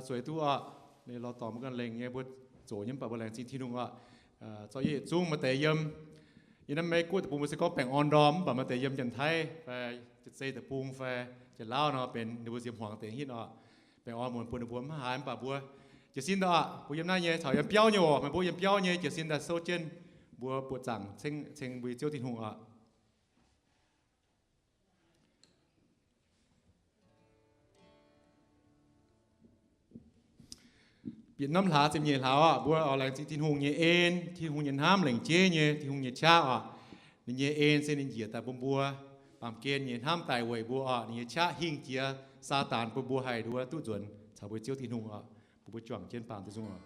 zueiz duqv oc. Ninh lorz dorngx mbuo ganh lengc nyei, mbuo zoqc nyei, mv baac mbuo laengz zingh Tin-Hungh oc. Zorqv yietc zungv maaih deix yiem, yiem naaiv Meiv Guoqv deic-bung mbuo se gorngv Baengh Orn ndorm, mv baac maaih deix yiem Janx-Taiv fai Janx-Zei deic-bung fai Janx-Lauv nor, benx ninh mbuo nziex hmuangx deix hitv oc. Baengh Orn muonz bun ninh mbuo mv haaix, mv baac mbuo jiez sin daaih oc, mbuo yiem naaiv nyei caux yiem biauv nyei oc, meih mbuo yiem biauv nyei jiez sin daaih souv jienv, mbuo buoqc zaangc ceng mbuo nyei Ziouv Tin-Hungh oc. Bieqc norm hlaax ziepc nyeic hlaax oc, mbuo oix laengz zingh Tin-Hungh nyei en, Tin-Hungh nyei hnamv lengc jeiv nyei, Tin-Hungh nyei qaqv oc. Ninh nyei en se ninh njiec daaih bun mbuo baamh gen nyei hnamv daic weic mbuo oc. Ninh nyei qaqv hingh jiex Saadaan bun mbuo haih nduov duqv nzuonx caux mbuo Ziouv Tin-Hungh oc. Bun mbuo juangc jienv baamh duqv nzung oc.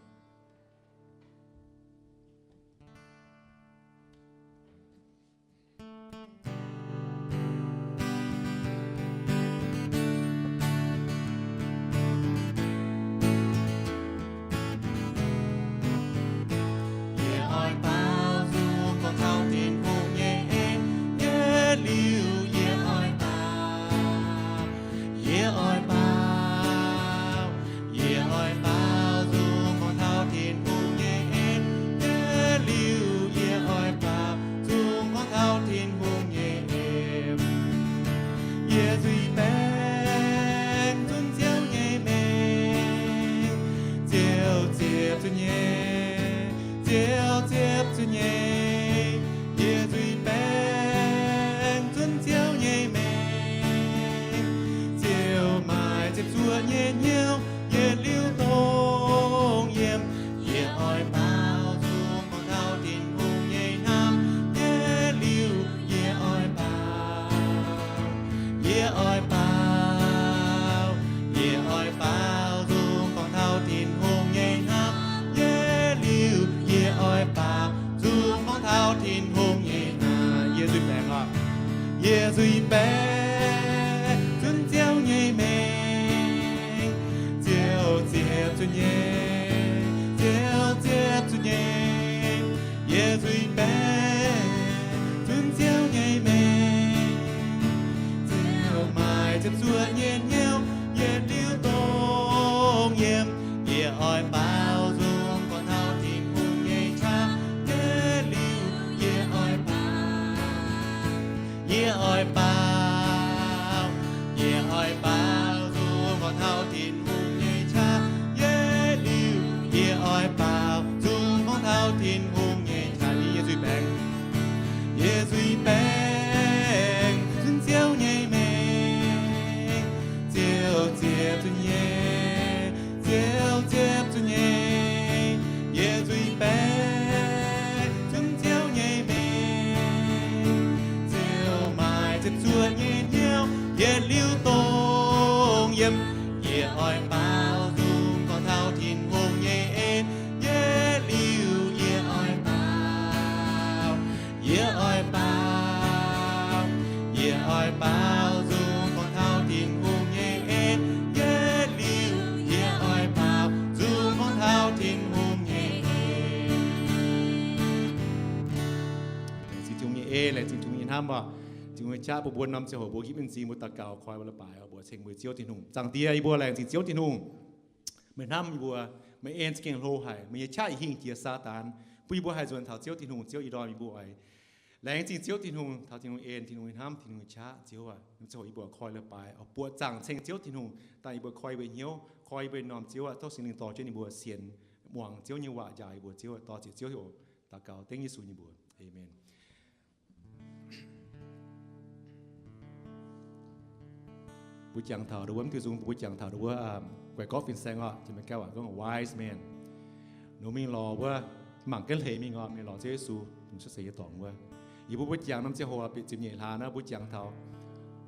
Yie oix baaux nzung gorngv taux Tin-Hungh nyei en, yie liuz yie oix baaux. Yie oix baaux, yie oix baaux nzung gorngv taux Tin-Hungh nyei en, yie liuz yie oix baaux nzung gorngv taux Tin-Hungh nyei en. Yie zuiz baengc zunv Ziouv nyei mengh, Ziouv ziepc zuoqv nyei, Ziouv ziepc zuoqv nyei. Yie zuiz baengc zunv Ziouv nyei mengh, Ziouv maaih ziepc zuoqv nyei hnyouv yietc liuz dongh yiem. Yie oix baaux nzung gorngv taux Tin-Hungh nyei hnamv, yietc liuz yie oix baaux. Yie oix baaux, yie oix baaux nzung gorngv taux Tin-Hungh nyei hnamv, yietc liuz yie oix baaux nzung gorngv taux Tin-Hungh nyei hnamv. Yie zuiz baengc oc. Yie zuiz baengc zunv Ziouv nyei mengh, Ziouv ziepc zuoqv nyei, Ziouv ziepc zuoqv nyei. Yie zuiz baengc zunv Ziouv nyei mengh, Ziouv maaih ziepc zuoqv nyei hnyouv yietc liuz dongh yiem. Yie oix baaux nzung gorngv taux Tin-Hungh nyei qaqv, yietc liuz yie oix baaux. Yie oix baaux, yie oix baaux nzung gorngv taux Tin-Hungh nyei qaqv, yietc liuz yie oix baaux nzung gorngv taux Tin-Hungh nyei qaqv. Yie zuiz baengc, yie zuiz baengc zunv Ziouv nyei mengh, Ziouv ziepc zuoqv nyei, Ziouv ziepc zuoqv nyei. Yie zuiz baengc zunv Ziouv nyei mengh, Ziouv maaih ziepc zuoqv nyei hnyouv yietc liuz dongh yiem. Yie oix baaux nzung gorngv taux Tin-Hungh nyei en, yietc liuz yie oix baaux. Yie oix baaux, yie oix baaux nzung gorngv taux Tin-Hungh nyei en, yietc liuz yie oix baaux nzung gorngv taux Tin-Hungh nyei en. Laengz zingh Tin-Hungh nyei en, laengz zingh Tin-Hungh nyei hnamv oc. Tin-Hungh nyei qaqv bun mbuo norm ziangh hoc mbuo ginv mingh nzingh, mbuo daux gaux koi mbuo leiz-baaix oc. Mbuox ceng mbuo Ziouv Tin-Hungh. Zaangc Diex, yie mbuo laengz zingh Ziouv Tin-Hungh. Meih hnamv yie mbuo, meih en za'gengh hlo haic, meih nyei qaqv hingh jiex Saadaan, bun yie mbuo haih nzuonx taux Ziouv Tin-Hungh. Ziouv, ih ndorm yie mbuo oix laengz zingh Ziouv Tin-Hungh, taux Tin-Hungh en, Tin-Hungh nyei hnamv, Tin-Hungh nyei qaqv. Ziouv aac, norm ziangh hoc yie mbuo koi leiz-baaix oix buoqc zaangc ceng Ziouv Tin-Hungh, daaih yie mbuo koi yie mbuo hnyouv, koi yie mbuo norm Ziouv aac, tov Singx Lingh dorh jienv yie mbuo sienx muangx Ziouv nyei waac njaaux yie mbuo. Ziouv aac, dor-ziec Ziouv oc. Daux gaux dengv Yesu nyei mbuox. Aamen. Mbuo jangx taux ndau wuov, mv diuh nzung mbuo jangx taux ndau wuov, guaix gorqv fin-saeng oc, jiex maiv gauh waac gorngv wise man. Ninh mingh lorz wuov, mangc gaax hleix mingh oc, mingh lorz Ziouv Yesu, mv cuotv seix nyei dorngx wuov. Yie mbuo mbuo jangx norm ziangh hoc bietc ziepc nyeic hlaax naaiv, mbuo jangx taux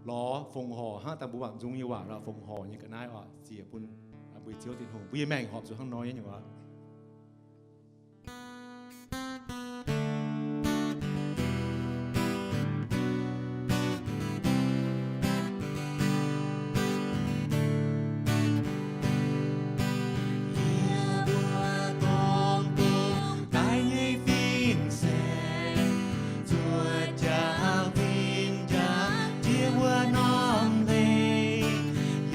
lorz fongc horc hnangv dangh mbuo mangc nzung nyei waac lorz fongc horc nyei ga'naaiv oc, ziec bun mbuo Ziouv Tin-Hungh, mbuo nyei maengc horpc zuqc hnangv nor nyei waac. Yie mbuo dongh bung daaih nyei fin-saeng, zuov jaax zinh jaax jiex wuov norm hleix,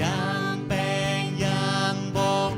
yangh baengc yangh mborqv,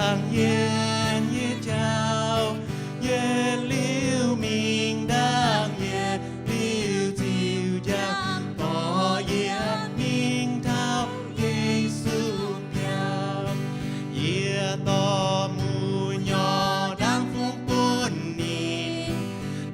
ndaangc yienx nyei jauv, yietc liuz mingh ndaangc yietc liuz ziux njang, dorh yie mingh taux Yesu biauv. Yie dorh mu'nyorc ndaangc fungx bun ninh,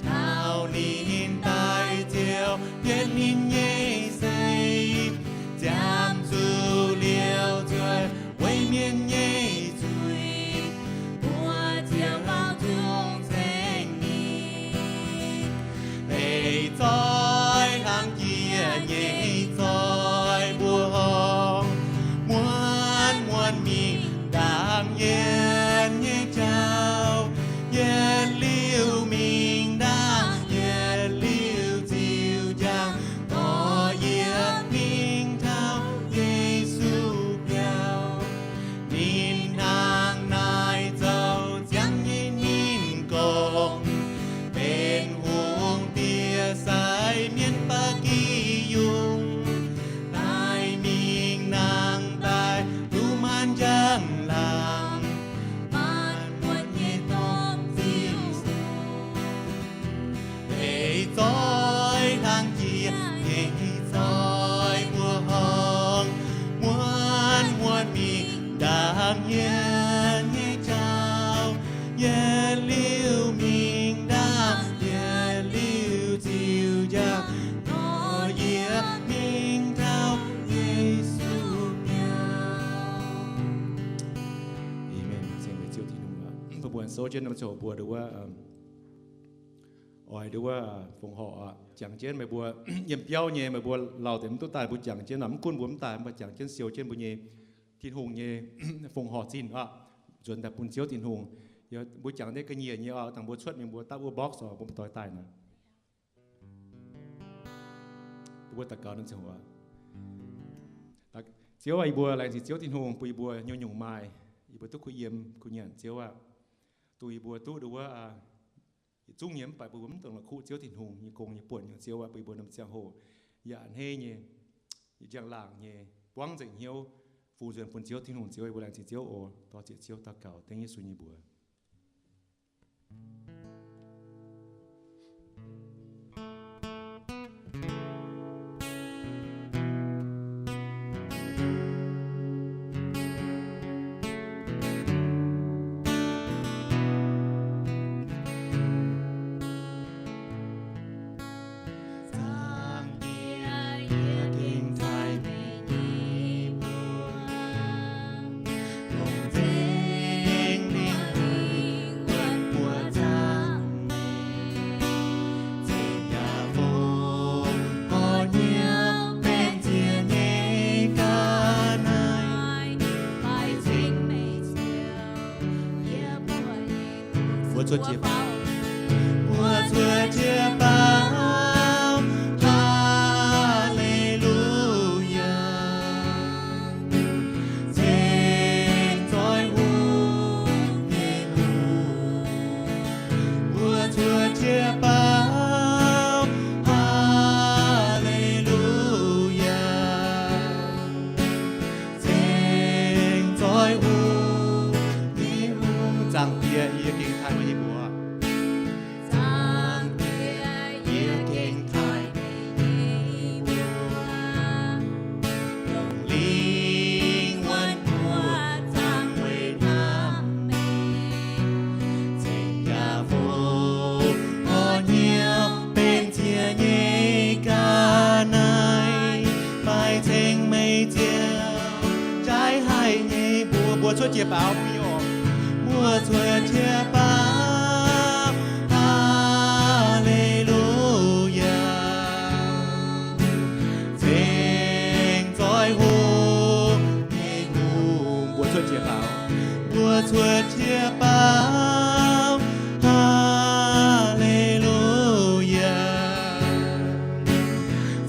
taux ninh daaih ziouc pienx ninh nyei sei, ziangh zuqc liouc zueih weic mienh nyei zuiz, mbuo ziouc lauh zungv ceng ninh. Deix zoih hlang jiex nyei zoih mbuoqc horngh, muonz muonz mingh ndaangc yienx nyei jauv, yietc liuz mingh ndaangc yietc liuz ziux njang, dorh yie mingh taux Yesu biauv. Ninh hnangv naaic zoux ziangh nyei ninh gorngv, benx hungh diex sai mienh ba'gi yungh, daaih mingh nangh daaih duqv maanc njang-laangc, maanc muotc nyei domh ziux. Deix zoih hlang jiex nyei zoih mbuoqc horngh, muonz muonz mingh ndaangc yienx nyei jauv, yietc liuz mingh ndaangc yietc liuz ziux njang, dorh yie mingh taux Yesu biauv. Aamen. Ceng mbuo Ziouv Tin-Hungh aac. Mbuo buonc sou jienv norm ziangh hoc mbuo nduov wuov, oix nduov wuov fongc horc aqv. Jangx jienv meih mbuo yiem biauv nyei, meih mbuo lauh deix mv duqv daaih, mbuo jangx jienv aqv. Mv gunv mbuo mv daaih, mbuo jangx jienv siou jienv mbuo nyei Tin-Hungh nyei fongc horc zinh aqv. Nzuonx daaih bun Ziouv Tin-Hungh. Mbuo jangx deix ga'nyiec nyei oc, dangh mbuo cuotv mingh mbuo dapv wuov box oc, mbuo doix daaih naaic. Mbuo daux gaux nor ziouc, Ziouv aah, yie mbuo laengz zingh Ziouv Tin-Hungh bun yie mbuo nyungc-nyungc maaih, yie mbuo duqv kuh yiem kuh nyanc Ziouv aah. Dongh yie mbuo duqv nduov wuov, yietc zungv nyei mv baac mbuo mv dungx la'kuqv Ziouv Tin-Hungh nyei gong nyei buonc nyungc Ziouv aah, bun yie mbuo norm ziangh hoc yaac a'hneiv nyei, yaac njang-laangc nyei, buangv nzengc hnyouv, fungx nzuonx bun Ziouv Tin-Hungh. Ziouv, yie mbuo laengz zingh Ziouv oc. Dor-ziec Ziouv daux gaux dengv Yesu nyei mbuox. Zaangc Diex, yie gengh taaih meih nyei mbuox, longc Singx Lingh wuonv buoz zaangc meih, cingx yaac fongc horc hnyouv benx ziex nyei ga'naaiv, fai ceng meih Ziouv. Mbuo cuotv jiex baaux, mbuo cuotv jiex baaux, Haa^le^lu^yaa, ceng zoih hungh nyei hungh. Mbuo cuotv jiex baaux, Haa^le^lu^yaa, ceng zoih hungh nyei hungh. Zaangc Diex, yie gengh taaih meih nyei mbuox. Zaangc Diex, yie gengh taaih meih nyei mbuox, longc lingh wuonv buoz zaangc weic hnamv meih, cingx yaac fongc horc hnyouv benx ziex nyei ga'naaiv, fai ceng meih Ziouv. Jaaix haih nyei mbuox, mbuo cuotv jiex baaux, mbuo cuotv jiex baaux, Haa^le^lu^yaa, ceng zoih hungh nyei hungh. Mbuo cuotv jiex baaux, mbuo cuotv jiex baaux, Haa^le^lu^yaa,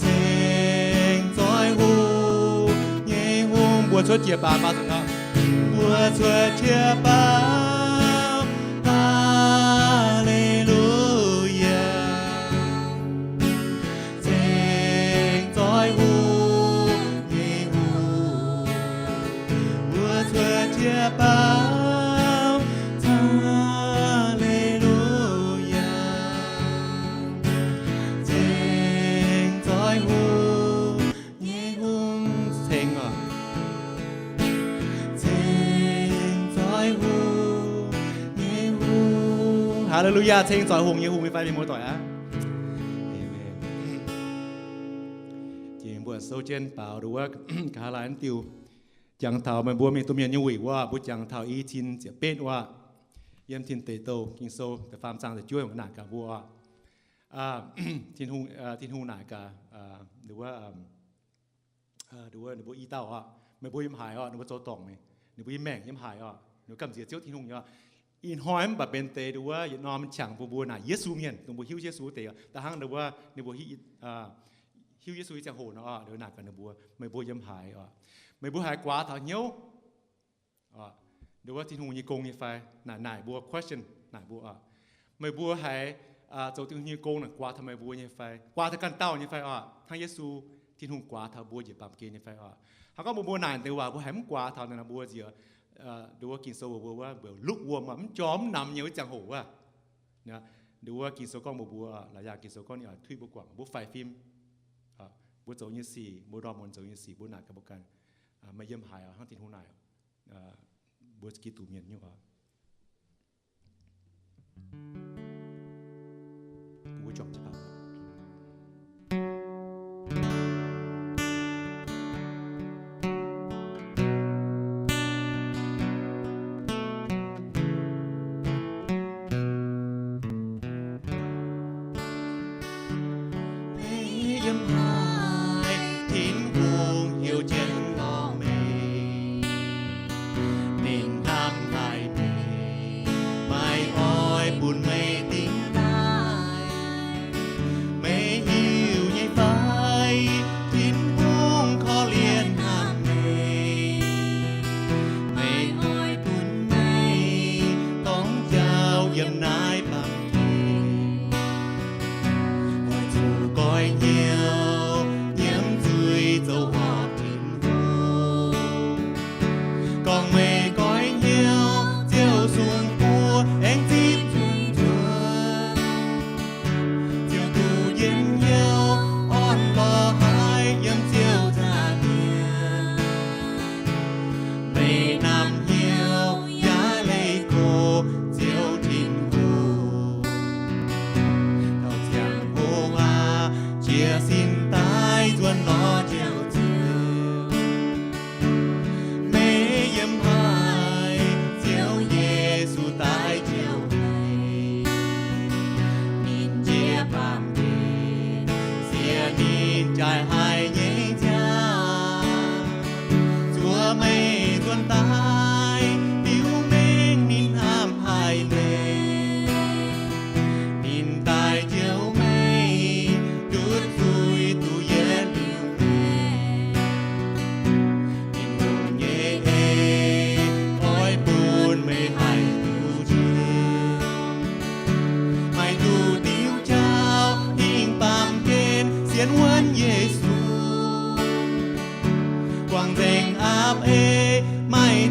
ceng zoih hungh nyei hungh. Mbuo cuotv jiex baaux, mbuo cuotv jiex baaux, Haa^le^lu^yaa, ceng zoih hungh nyei hungh. Mbuo cuotv jiex baaux, Haa^le^lu^yaa, ceng zoix hungh nyei hungh nyei fai, mienh muoz-doic aqv. Aamen. Jiex mbuo sou jienv baaux nduov nqa'haav laai naaiv diuh, jangx taux meih mbuo mienh, domh mienh nyei wuic wuov, mbuo jangx taux i cin ziepc betv wuov, yiem Tin Deic Douh Ging-Sou da'faam zaang da'juov naaic gaax mbuo oc. Tin-Hungh naaic gaax, wuov, ninh mbuo i dauh oc, meih mbuo yiem haaix oc, ninh mbuo zoux dorngc meih, ninh mbuo yiem maengc yiem haaix oc, ninh mbuo gamh nziex Ziouv Tin-Hungh nyei oc. Ih hnoi mv baac benx deix nduov yietc norm qangx bun mbuo naaic Yesu mienh, dongh mbuo hiuv Yesu deix oc. Da'hnangv nduov ninh mbuo hiuv Yesu nyei ziangh hoc nor oc, naaic gaax ninh mbuo, meih mbuo yiem haaix oc, meih mbuo haiz guaax taux hnyouv nduov Tin-Hungh nyei gong nyei fai? Naaic, naaic mbuo question naaic mbuo oc. Meih mbuo haiz zoux Tin-Hungh nyei gong naaic guaax taux meih mbuo nyei fai, guaax taux ganh dauh nyei fai oc? Hnangv Yesu, Tin-Hungh guaax taux mbuo njiec baamh gen nyei fai oc? Hnangv gorngv mbuo, mbuo naaic deix waac mbuo haiz mv guaax taux naaic, mbuo nziex nduov Ging-Sou mbuo wuov, mbuo lukewarm, mv jorm mv namx nyei wuov ziangh hoc wuov. Nduov Ging-Sou gorngv mbuox mbuo, Laauc Yaangh Ging-Sou gorngv ninh oix tuiv mbuo guangc, mbuo faix fim, mbuo zoux nyei sic, mbuo ndorm muonz zoux nyei sic, mbuo naaic gaax mbuo ganh, meih yiem haaix oc, hnangv Tin-Hungh naaic mbuo Giduc mienh nyei oc. Meih yiem haaix, Tin-Hungh heuc jienv lorz meih. Ninh hnamv haic meih, maiv oix bun meih dingh daaih. Meih hiuv nyei fai, Tin-Hungh korv-lienh hnamv meih. Meih oix bun meih dorng jauv yiem naaiv baamh gen, oix zuqc goiv hnyouv nyiemv zuiz zoux horpc Tin-Hungh. Gorngv meih goiv hnyouv, Ziouv sung buo aengx zipv nzunc nzunc. Ziouv duqv njien-youh orn lorz haic yiem Ziouv nza'hmien. Meih hnamv hnyouv yaac leih gox Ziouv Tin-Hungh. Taux ziangh hoc aqv, jiez sin daaih nzuonx lorz Ziouv Ziouv. Meih yiem haaix, Ziouv Yesu daaih jouh meih. Ninh njiec baamh gen, siec ninh jaaix haic nyei nziaamv, zuov meih nzuonx daaih, biux mengh ninh hnamv haic meih. Ninh daaih jouh meih, ndutv zuiz duqv yietv liuz meih. Tin-Hungh nyei ei oix bun meih haih duqv njoux, maaih duqv diuh jauv hingh baamh gen sienx wuonv Yesu. Guangc nzengc aapv ei maaih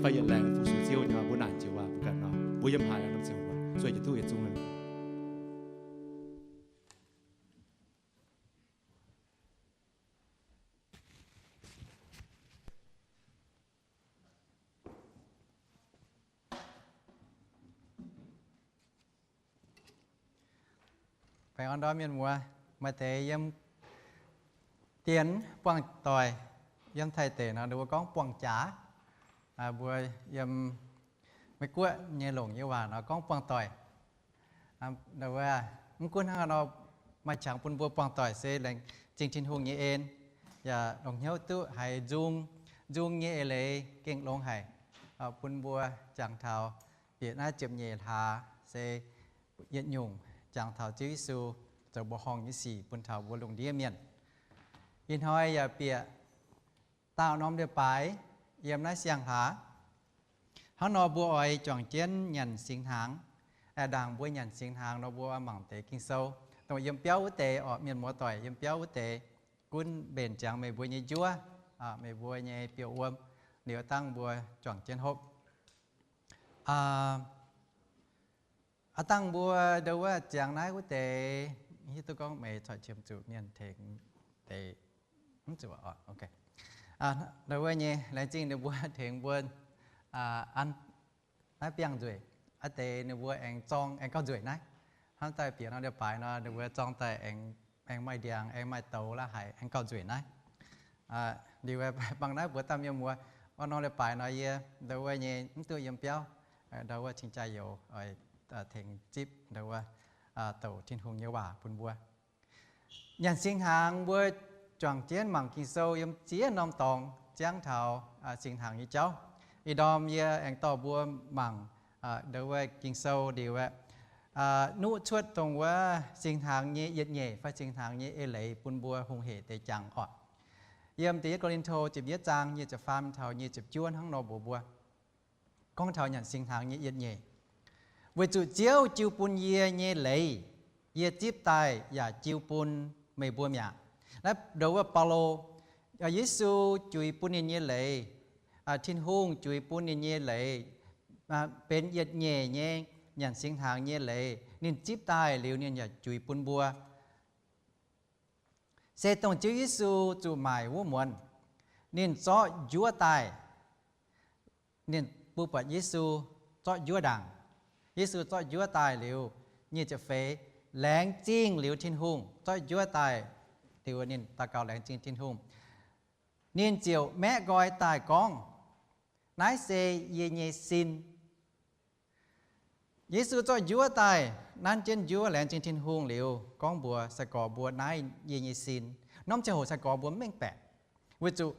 fai yietc laengz fu-sux Ziouv nyei waac, mbuo naaic jiex waac mbuo ganh nor, mbuo yiem haaix nor Ziouv mbuo, zuov yietc duqv yietc zungv. Baengh orn ndorm mienh muoz, maaih deix yiem dienx buangh doic, yiem Taiv deic nor ninh mbuo gorngv buangh jaax. Mbuo yiem Meiv Guoqv nyei longc nyei waac nor gorngv buangh doic. Mv gunv hnangv haaix nor, maaih qangx bun mbuo buangh doic se laengz zingh Tin-Hungh nyei en, yaac longc hnyouv duqv haiz nzung, nzung nyei eix leiz gengh longx haic, bun mbuo jangx taux bieqc naaiv ziepc nyeic hlaax se yietc nyungc jangx taux Ziouv Yesu zoux mbuoqc horngh nyei sic bun taux mbuo lungh ndiev mienh. Ih hnoi yaac bieqc daauh norm leiz-baaix yiem naaiv siang hlaax. Hnangv nor mbuo oix juangc jienv nyanc singx hnaangx. Aengx ndaangc mbuo nyanc singx hnaangx nor mbuo mangc deix Ging-Sou, dongh yiem biauv wuov deix orqc, mienh muoz doic yiem biauv wuov deix, gunv mbenc ziangx meih mbuo nyei njuov, meih mbuo nyei biouv wuom, liuz dangh mbuo juangc jienv hopv. Aav dangh mbuo ndau wuov ziangx naaiv wuov deix, hiuv duqv gorngv meih corc qiemx zuqc mienh tengx deix, mv zuqc oc. Ndau wuov nyei laengz zingh ninh mbuo tengx mbuo an naaiv biangh nzueic. Aa deix ninh mbuo aengx zorng aengx gauh nzueic naaiv. Hnamv daaih bieqc norm leiz-baaix nor ninh mbuo zorng daaih aengx maaih ndiangx, aengx maaih douz la'haic, aengx gauh nzueic naaiv. Liuz bangc naaiv mbuox daaih mienh muoz, orn norm leiz-baaix nor yie ndau wuov nyei mv duqv yiem biauv, ndau wuov cingx jaa-youz oix tengx zipv ndau wuov douc Tin-Hungh nyei waac bun mbuo. Nyanc singx hnaangx mbuo juangc jienv mangc Ging-Sou yiem ziex norm dorngx ziangv taux singx hnaangx nyei jauv. Ih ndorm yie aengx dorh mbuo mangc ndau wuov Ging-Sou liuz aeqv, nuqv cuotv dongh wuov singx hnaangx nyei yietc nyeic fai singx hnaangx nyei eix leiz bun mbuo hungh hec deix jangx orqc. Yiem da'yietv Ko^lin^to ziepc yietv zaang nyic ziepc faam taux nyic ziepc juov hnangv nor mbuox mbuo, gorngv taux nyanc singx hnaangx nyei yietc nyeic, weic zuqc Ziouv jiu bun yie nyei leiz, yie zipv daaih yaac jiu bun meih mbuo mi'aqv. Naaiv ndau wuov Baulo, Yesu juix bun ninh nyei leiz, Tin-Hungh juix bun ninh nyei leiz, benx yietc nyeic nyei nyanc singx hnaangx nyei leiz, ninh zipv daaih liuz ninh yaac juix bun mbuo. Se dongh Ziouv Yesu zuqc maaic wuov muonz, ninh zorqv njuov daaih. Ninh mbuo buatc Yesu zorqv njuov ndaangc. Yesu zorqv njuov daaih liuz, nyic ziepc feix, laengz zingh liuz Tin-Hungh, zorqv njuov daaih liuz ninh daux gaux laengz zingh Tin-Hungh. Ninh ziouc maeqv nqoi daaih gorngv, naaiv se yie nyei sin. Yesu zorqv njuov daaih, nanv jienv njuov laengz zingh Tin-Hungh liuz, gorngv mbuox sai-gorx mbuo, naaiv yie nyei sin. Norm ziangh hoc sai-gorx mbuo mv mengh baeqc, weic zuqc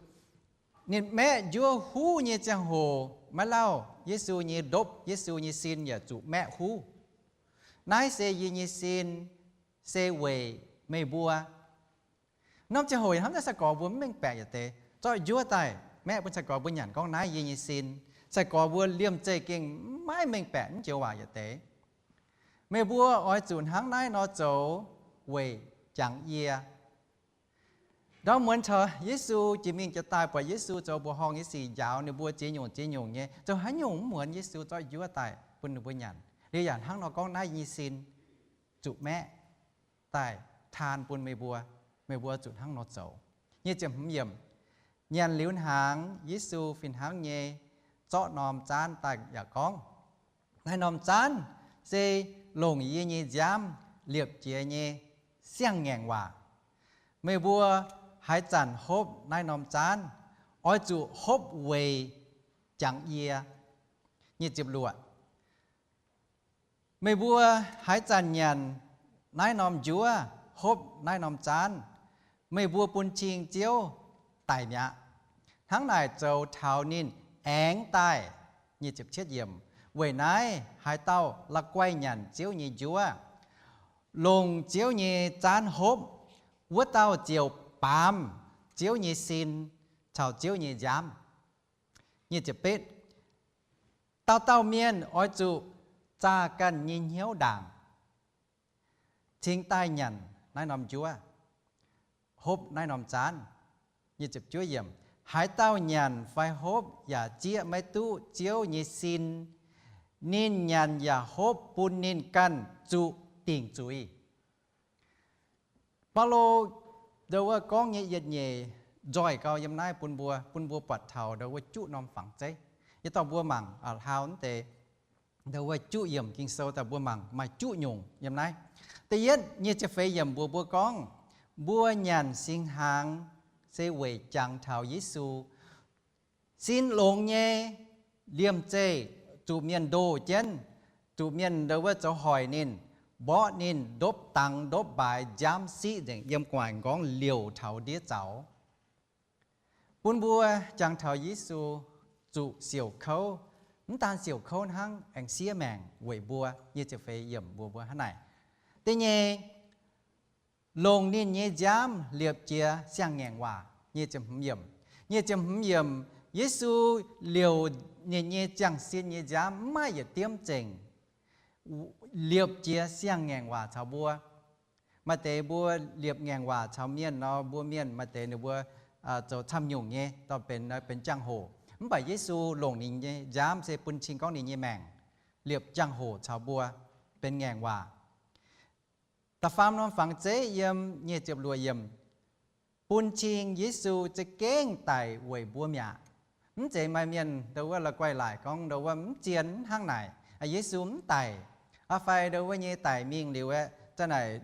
ninh maeqv njuov huv nyei ziangh hoc maiv lauh, Yesu nyei ndopv, Yesu nyei sin yaac zuqc maeqv huv. Naaiv se yie nyei sin, se weic meih mbuo. Norm ziangh hoc hnamv daaih sai-gorx mbuo mv mengh baeqc yietc deix, zorqv njuov daaih maeqv bun sai-gorx mbuo nyanc gorngv naaiv yie nyei sin. Sai-gorx mbuo liemh zeih gengh maiv mengh baeqc naaiv joux waac yietc deix. Meih mbuo oix zuqc hnangv naaiv nor zoux weic jangx yie. Ndau muonz taux Yesu jiex mingh jiex daaih, buatc Yesu zoux mbuoqc horngh nyei sic njaaux ninh mbuo ziex nyungc ziex nyungc nyei, zoux haaix nyungc mv muonz Yesu zorqv njuov daaih bun ninh mbuo nyanc. Liuz yaac hnangv nor gorngv naaiv yie nyei sin zuqc maeqv daaih taan bun meih mbuo, meih mbuo zuqc hnangv nor zoux. Nyic ziepc hmz yiemc, nyanc liuz hnaangx, Yesu fih hnangv nyei zorqv norm zaanv daaih yaac gorngv, naaiv norm zaanv se longc yie nyei nziaamv liepc jiez nyei siang-ngaengc waac. Meih mbuo haaix zanc hopv naaiv norm zaanv, oix zuqc hopv weic jangx yie. Nyic ziepc luoqc, meih mbuo haaix zanc nyanc naaiv norm njuov, hopv naaiv norm zaanv, meih mbuo bun cing Ziouv daic mi'aqv. Hnangv naaic zoux taux ninh aengx daaih. Nyic ziepc cietv yiemc, weic naaiv haaix dauh la'guaih nyanc Ziouv nyei njuov, longc Ziouv nyei zaanv hopv, wuov dauh ziouc baamz Ziouv nyei sin caux Ziouv nyei nziaamv. Nyic ziepc betv, dauh dauh mienh oix zuqc zaah ganh nyei hnyouv ndaangc, cingx daaih nyanc naaiv norm njuov, hopv naaiv norm zaanv. Nyic ziepc juov yiemc, Haaix dauh nyanc fai hopv yaac zieqv maiv duqv Ziouv nyei sin, ninh nyanc yaac hopv bun ninh ganh zuqc dingc zuiz. Baulo ndau wuov gorngv nyei yietc nyeic nzoih gau yiem naaiv bun mbuo, bun mbuo buatc taux ndau wuov juqv norm fangx zeiv. Yie dorh mbuo mangc hlauv deix ndau wuov juqv yiemc Ging-Sou daaih mbuo mangc maaih juqv nyungc yiem naaiv. Da'yietv nyic ziepc feix yiemc mbuox mbuo gorngv, mbuo nyanc singx hnaangx se weic jangx taux Yesu. Sin longx nyei, liemh zeih zuqc mienh ndoh jienv, zuqc mienh ndau wuov zoux hoic ninh, mborqv ninh, ndopv dangx ndopv mbaaix, nziaamv siqv nzengc, yiem gu'nguaaic nqorngv liouc taux ndiev zaux. Bun mbuo jangx taux Yesu zuqc siouc kouv, mv daan siouc kouv hnangv, aengx siev maengc weic mbuo. Nyic ziepc feix yiemc mbuox mbuo hnangv naaic. Da'nyeic, longc ninh nyei nziaamv liepc jiez siang-ngaengc waac. Nyic ziepc hmz yiemc, nyic ziepc hmz yiemc, Yesu liouc ninh nyei ziangh sin nyei nziaamv mv maaih yietc diemv zengc, liepc jiez siang-ngaengc waac caux mbuo. Maaih deix mbuo liepc ngaengc waac caux mienh nor, mbuo mienh maaih deix ninh mbuo zoux camv nyungc nyei, dorh benx, benx jangx-hoc. Mv baac Yesu longc ninh nyei nziaamv se bun cing gorngv ninh nyei maengc, liepc jangx-hoc caux mbuo, benx ngaengc waac. Da'faam norm fangx zeiv yiem nyic ziepc luoqc yiemc, bun cing Yesu za'gengh daic weic mbuo mi'aqv. Mv zeiz maaih mienh ndau wuov la'guaih laaic gorngv ndau wuov mv zien hnangv naaic, Yesu mv daic, fai ndau wuov nyei daic mingh liuz aeqv, za'naaic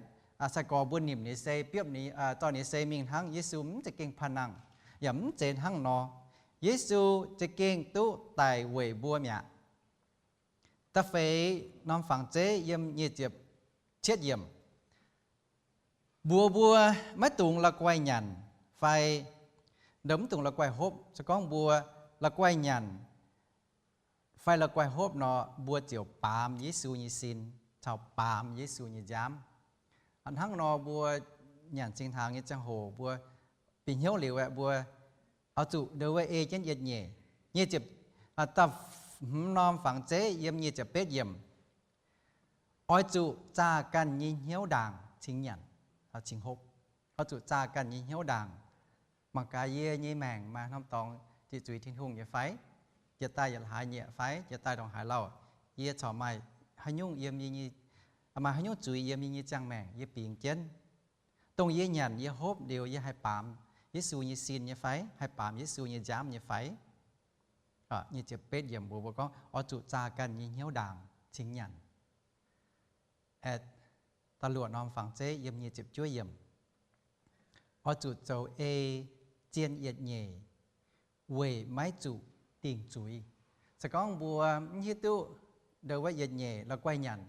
sai-gorx mbuo nimc ninh nyei sei, biopv ninh, zorqv ninh nyei sei mingh hnangv. Yesu mv za'gengh panh nangh, yaac mv zeiz hnangv nor. Yesu za'gengh duqv daic weic mbuo mi'aqv. Da'feix norm fangx zeiv yiem nyic ziepc cietv yiemc, mbuox mbuo maiv dungx la'guaih nyanc fai, ndau mv dungx la'guaih hopv. Se gorngv mbuo la'guaih nyanc fai la'guaih hopv nor, mbuo ziouc baamz Yesu nyei sin caux baamz Yesu nyei nziaamv. Hnangv nor mbuo nyanc singx hnaangx nyei ziangh hoc mbuo bieqc hnyouv liuz aeqv, mbuo oix zuqc ndau wuov ei jienv yietc nyeic. Nyic ziepc, da'hmz norm fangx zeiv yiem nyic ziepc betv yiemc, oix zuqc zaah ganh nyei hnyouv ndaangc cingx nyanc, cingx hopv. Oix zuqc zaah ganh nyei hnyouv ndaangc. Mangc gaax yie nyei maengc maaih norm dorngx ziqc zuiz Tin-Hungh nyei fai? Jiex daaih yietc hlaax nyieqc fai jiex daaih ndongc haaix lauh, yie corc maaih haaix nyungc yiem yie nyei, maaih haaix nyungc zuiz yiem yie nyei ziangh maengc yie bingx jienv, dongh yie nyanc yie hopv liuz yie haih baamz Yesu nyei sin nyei fai, haih baamz Yesu nyei nziaamv nyei fai? Nyic ziepc betv yiemc mbuox mbuo gorngv oix zuqc zaah ganh nyei hnyouv ndaangc cingx nyanc. Da'luoqc norm fangx zeiv yiem nyic ziepc juov yiemc, oix zuqc zoux ei zien yietc nyeic weic maiv zuqc dingc zuiz. Se gorngv mbuo mv hiuv duqv ndau wuov yietc nyeic la'guaih nyanc,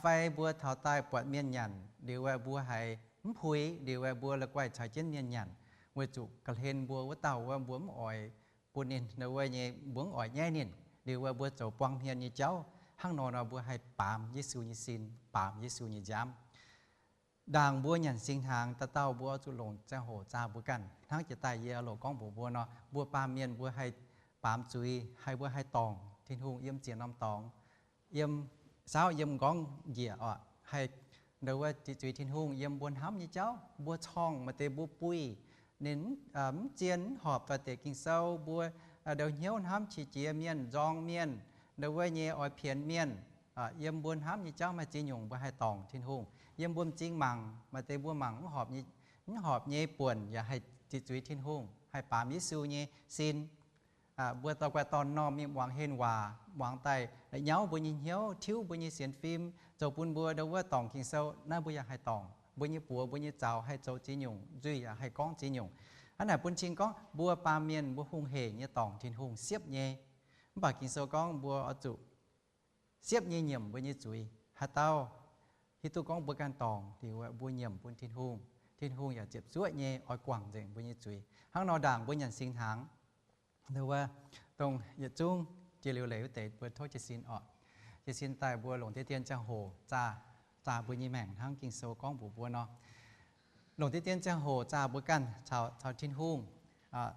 fai mbuo taux daaih buatc mienh nyanc liuz aeqv, mbuo haiz mv puix liuz aeqv, mbuo la'guaih caux jienv mienh nyanc, weic zuqc ga'hlen mbuo wuov dauh wuov mbuo mv oix bun ninh ndau wuov nyei, mbuo mv oix nyaiv ninh liuz aeqv, mbuo zoux buang hmien nyei jauv. Hnangv nor nor mbuo haih baamz Yesu nyei sin, baamz Yesu nyei nziaamv. Ndaangc mbuo nyanc singx hnaangx, dauh dauh mbuo oix zuqc longc ziangh hoc zaah mbuo ganh. Hnangv jiex daaih yie loc gorngv mbuox mbuo nor, mbuo baamh mienh mbuo haih baamz zuiz, haih mbuo haih dorngc Tin-Hungh yiem ziex norm dorngx, yiem saauv yiem nqorngv njiec oc, haih ndau wuov ziqc zuiz Tin-Hungh yiem mbuo hnamv nyei jauv, mbuo corngh maaih deix mbuo buih, ninh mv zien mv horpc doix-dekc Ging-Sou, mbuo ndau hnyouv hnamv qiex jiez mienh, nzorng mienh, ndau wuov nyei oix pienx mienh. Yiem mbuo hnamv nyei jauv maaih ziex nyungc mbuo haih dorngc Tin-Hungh. Yiem mbuo m'zing mangc, maaih deix mbuo mangc mv horpc nyei buonc yaac haih ziqc zuiz Tin-Hungh, haih baamz Yesu nyei sin. Mbuo dorh guai dorh m'normh mingh muangx henh waac, muangx daaih la'nyauv mbuo nyei hnyouv, tiuv mbuo nyei sienx fim, zoux bun mbuo ndau wuov dorngc Ging-Sou. Naaiv mbuo yaac haih dorngc. Mbuo nyei buoz mbuo nyei zaux haih zoux ziex nyungc, nzuih yaac haih gorngv ziex nyungc. Hnangv naaic bun cing gorngv mbuo baamh mienh mbuo hungh heic nyei dorngc Tin-Hungh siepv nyei. Mv baac Ging-Sou gorngv mbuo oix zuqc siepv nyei nyiemc mbuo nyei zuiz. Haaix dauh hiuv duqv gorngv mbuo ganh dorngc liuz, mbuo nyiemc bun Tin-Hungh, Tin-Hungh yaac ziepc zuoqv nyei oix guangc nzengc mbuo nyei zuiz. Hnangv nor ndaangc mbuo nyanc singx hnaangx, ndau wuov, dongh yietc zungv jiex liuz leiz wuov deix mbuo tov jiez sin oc. Jiez sin daaih mbuo longc diqv dien ziangh hoc zaah, zaah mbuo nyei maengc hnangv Ging-Sou gorngv mbuox mbuo nor. Longc diqv dien ziangh hoc zaah mbuo ganh caux, caux Tin-Hungh,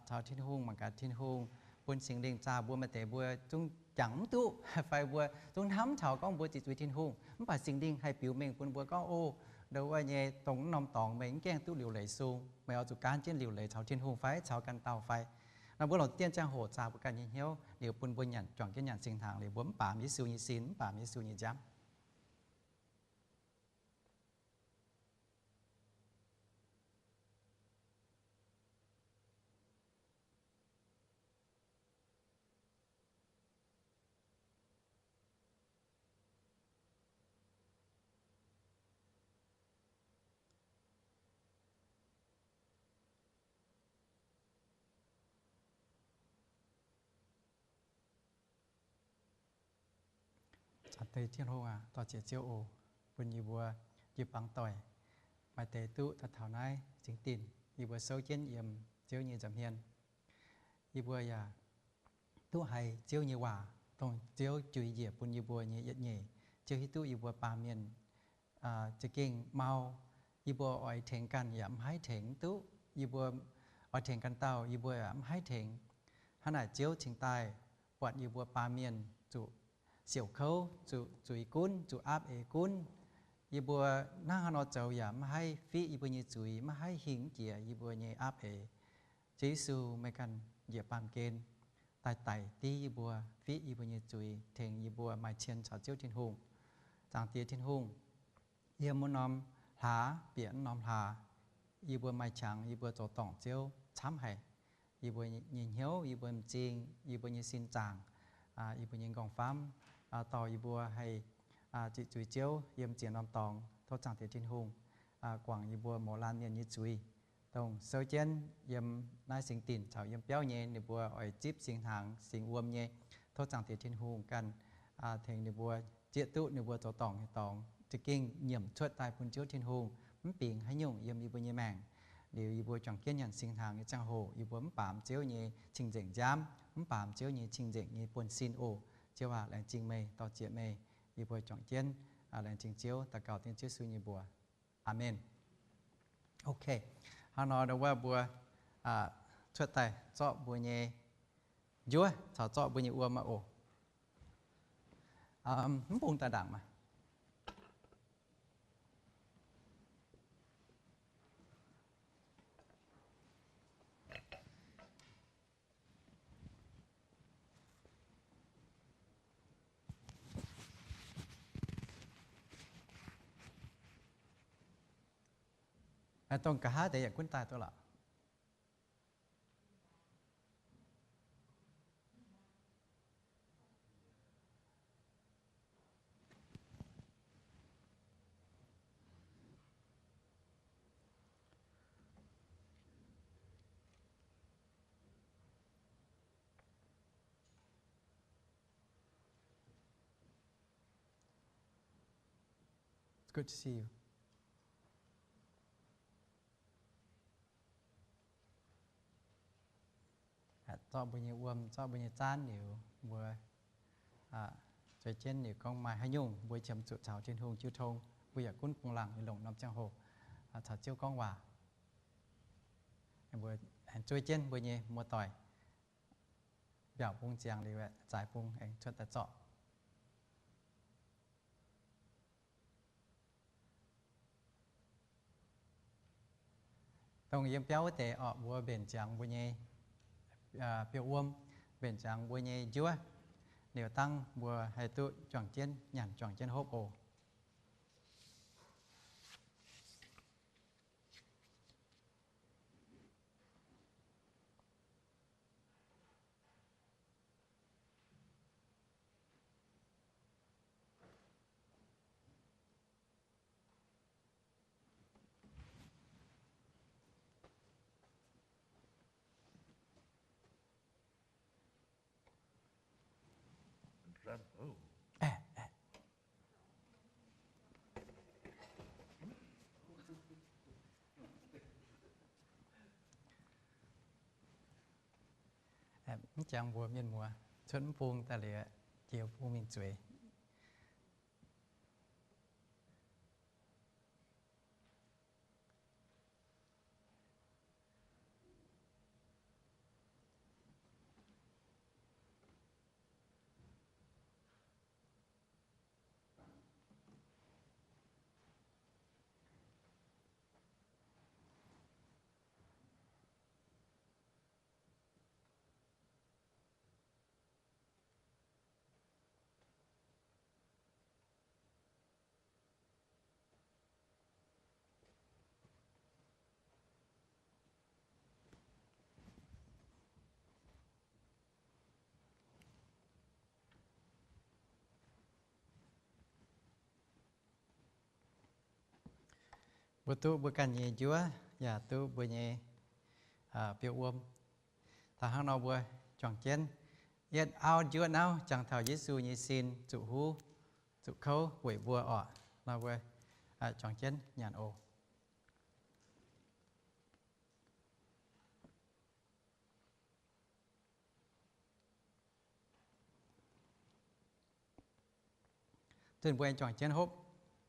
caux Tin-Hungh, mangc gaax Tin-Hungh bun Singx Lingh zaah mbuo. Maaih deix mbuo zungv jangx mv duqv, fai mbuo zungv hnamv taux gorngv mbuo ziqc zuiz Tin-Hungh, mv baac Singx Lingh haih biux mengh bun mbuo gorngv, o, ndau wuov nyei dongh mv norm dorngx meih mv gaengh duqv liuc leiz sung, meih oix zuqc gaanv jienv liuc leiz caux Tin-Hungh fai caux ganh dauh fai. Naaiv mbuo longc dien ziangh hoc zaah mbuo ganh nyei hnyouv liuz bun mbuo nyanc, juangc jienv nyanc singx hnaangx liuz mbuo mv baamz Yesu nyei sin, mv baamz Yesu nyei nziaamv. Zaangc Diex Tin-Hungh aac, dorh ziex Ziouv oc, bun yie mbuo jiu-baang doic maaih deix duqv daaih taux naaiv singx dinc, yie mbuo souv jienv yiem Ziouv nyei nza'hmien. Yie mbuo yaac duqv haiz Ziouv nyei waac, dongh Ziouv jui njiec bun yie mbuo nyei yietc nyeic. Ziouv hiuv duqv yie mbuo baamh mienh za'gengh mau. Yie mbuo oix tengx ganh yaac mv haih tengx duqv. Yie mbuo oix tengx ganh dauh, yie mbuo yaac mv haih tengx. Hnangv naaic Ziouv cingx daaih buatc yie mbuo baamh mienh zuqc siouc kouv, zuqc zuiz gunv, zuqc aapv eix gunv. Yie mbuo hnangv haaix nor zoux yaac mv haih fiqv yie mbuo nyei zuiz, mv haih hingh jiex yie mbuo nyei aapv eix. Ziouv Yesu, meih ganh njiec baamh gen daaih daic div yie mbuo, fiqv yie mbuo nyei zuiz, tengx yie mbuo maaih cien caux Ziouv Tin-Hungh. Zaangc Diex Tin-Hungh, yiem wuov norm hlaax bieqc wuov norm hlaax, yie mbuo maaih qangx yie mbuo zoux dorngc Ziouv camv haic. Yie mbuo nyei hnyouv, yie mbuo m'zing, yie mbuo nyei sin zaangc, yie mbuo nyei nqorngv-famv, dorh yie mbuo haih zuqc zuiz Ziouv yiem ziex norm dorngx. Tov Zaangc Diex Tin-Hungh guangc yie mbuo mouz laanh mienh nyei zuiz, dongh souv jienv yiem naaiv singx dinc caux yiem biauv nyei ninh mbuo oix zipv singx hnaangx singx wuom nyei. Tov Zaangc Diex Tin-Hungh ganh tengx ninh mbuo zieqv duqv ninh mbuo zoux dorngc nyei dorngx za'gengh nyiemc cuotv daaih bun Ziouv Tin-Hungh, mv bingx haaix nyungc yiem yie mbuo nyei maengc. Liuz yie mbuo juangc jienv nyanc singx hnaangx nyei ziangh hoc yie mbuo mv baamz Ziouv nyei cing-nzengc nziaamv, mv baamz Ziouv nyei cing-nzengc nyei buonv-sin oc. Ziouv aac, laengz zingh meih, dor-ziec meih. Yie mbuo juangc jienv laengz zingh Ziouv, daux gaux dengv Ziouv Yesu nyei mbuox. Aamen. Ok, hnangv nor ndau wuov mbuo cuotv daaih zorqv mbuo nyei njuov caux zorqv mbuo nyei wuom maah oc. Mv bung daaih ndaangc maah. Dongh nqa'haav deix yaac gunv daaih duqv lorqc. It's good to see you. Zorqv mbuo nyei wuom, zorqv mbuo nyei zaanv liuz, mbuo zueiz jienv liuz gorngv maaih haaix nyungc mbuo qiemx zuqc caux Tin-Hungh jiu tong, mbuo yaac gunv bungx laangc nyei longc norm ziangh hoc caux Ziouv gorngv waac. Mbuo aengx zueiz jienv mbuo nyei muoz-doic mbiaauc bung ziangx liuz, zaaix bung aengx cuotv daaih zorqv. Dongh yiem biauv wuov deix orqc, mbuo mbenc ziangx mbuo nyei biouv-wuom, mbenc ziangx mbuo nyei njuov, liuz dangh mbuo haih duqv juangc jienv nyanc, juangc jienv hopv oc. Mv jangx mbuo mienh muoz cuotv mv bung daaih liuz, jiex bung mingh zueiz. Mbuo duqv mbuo ganh nyei njuov, yaac duqv mbuo nyei biouv wuom. Da'hnangv nor mbuo juangc jienv yietv auv njuov nauv jangx taux Yesu nyei sin zuqc huv, zuqc kouv weic mbuo orqc. Nor mbuo juangc jienv nyanc oc. Zunh mbuo juangc jienv hopv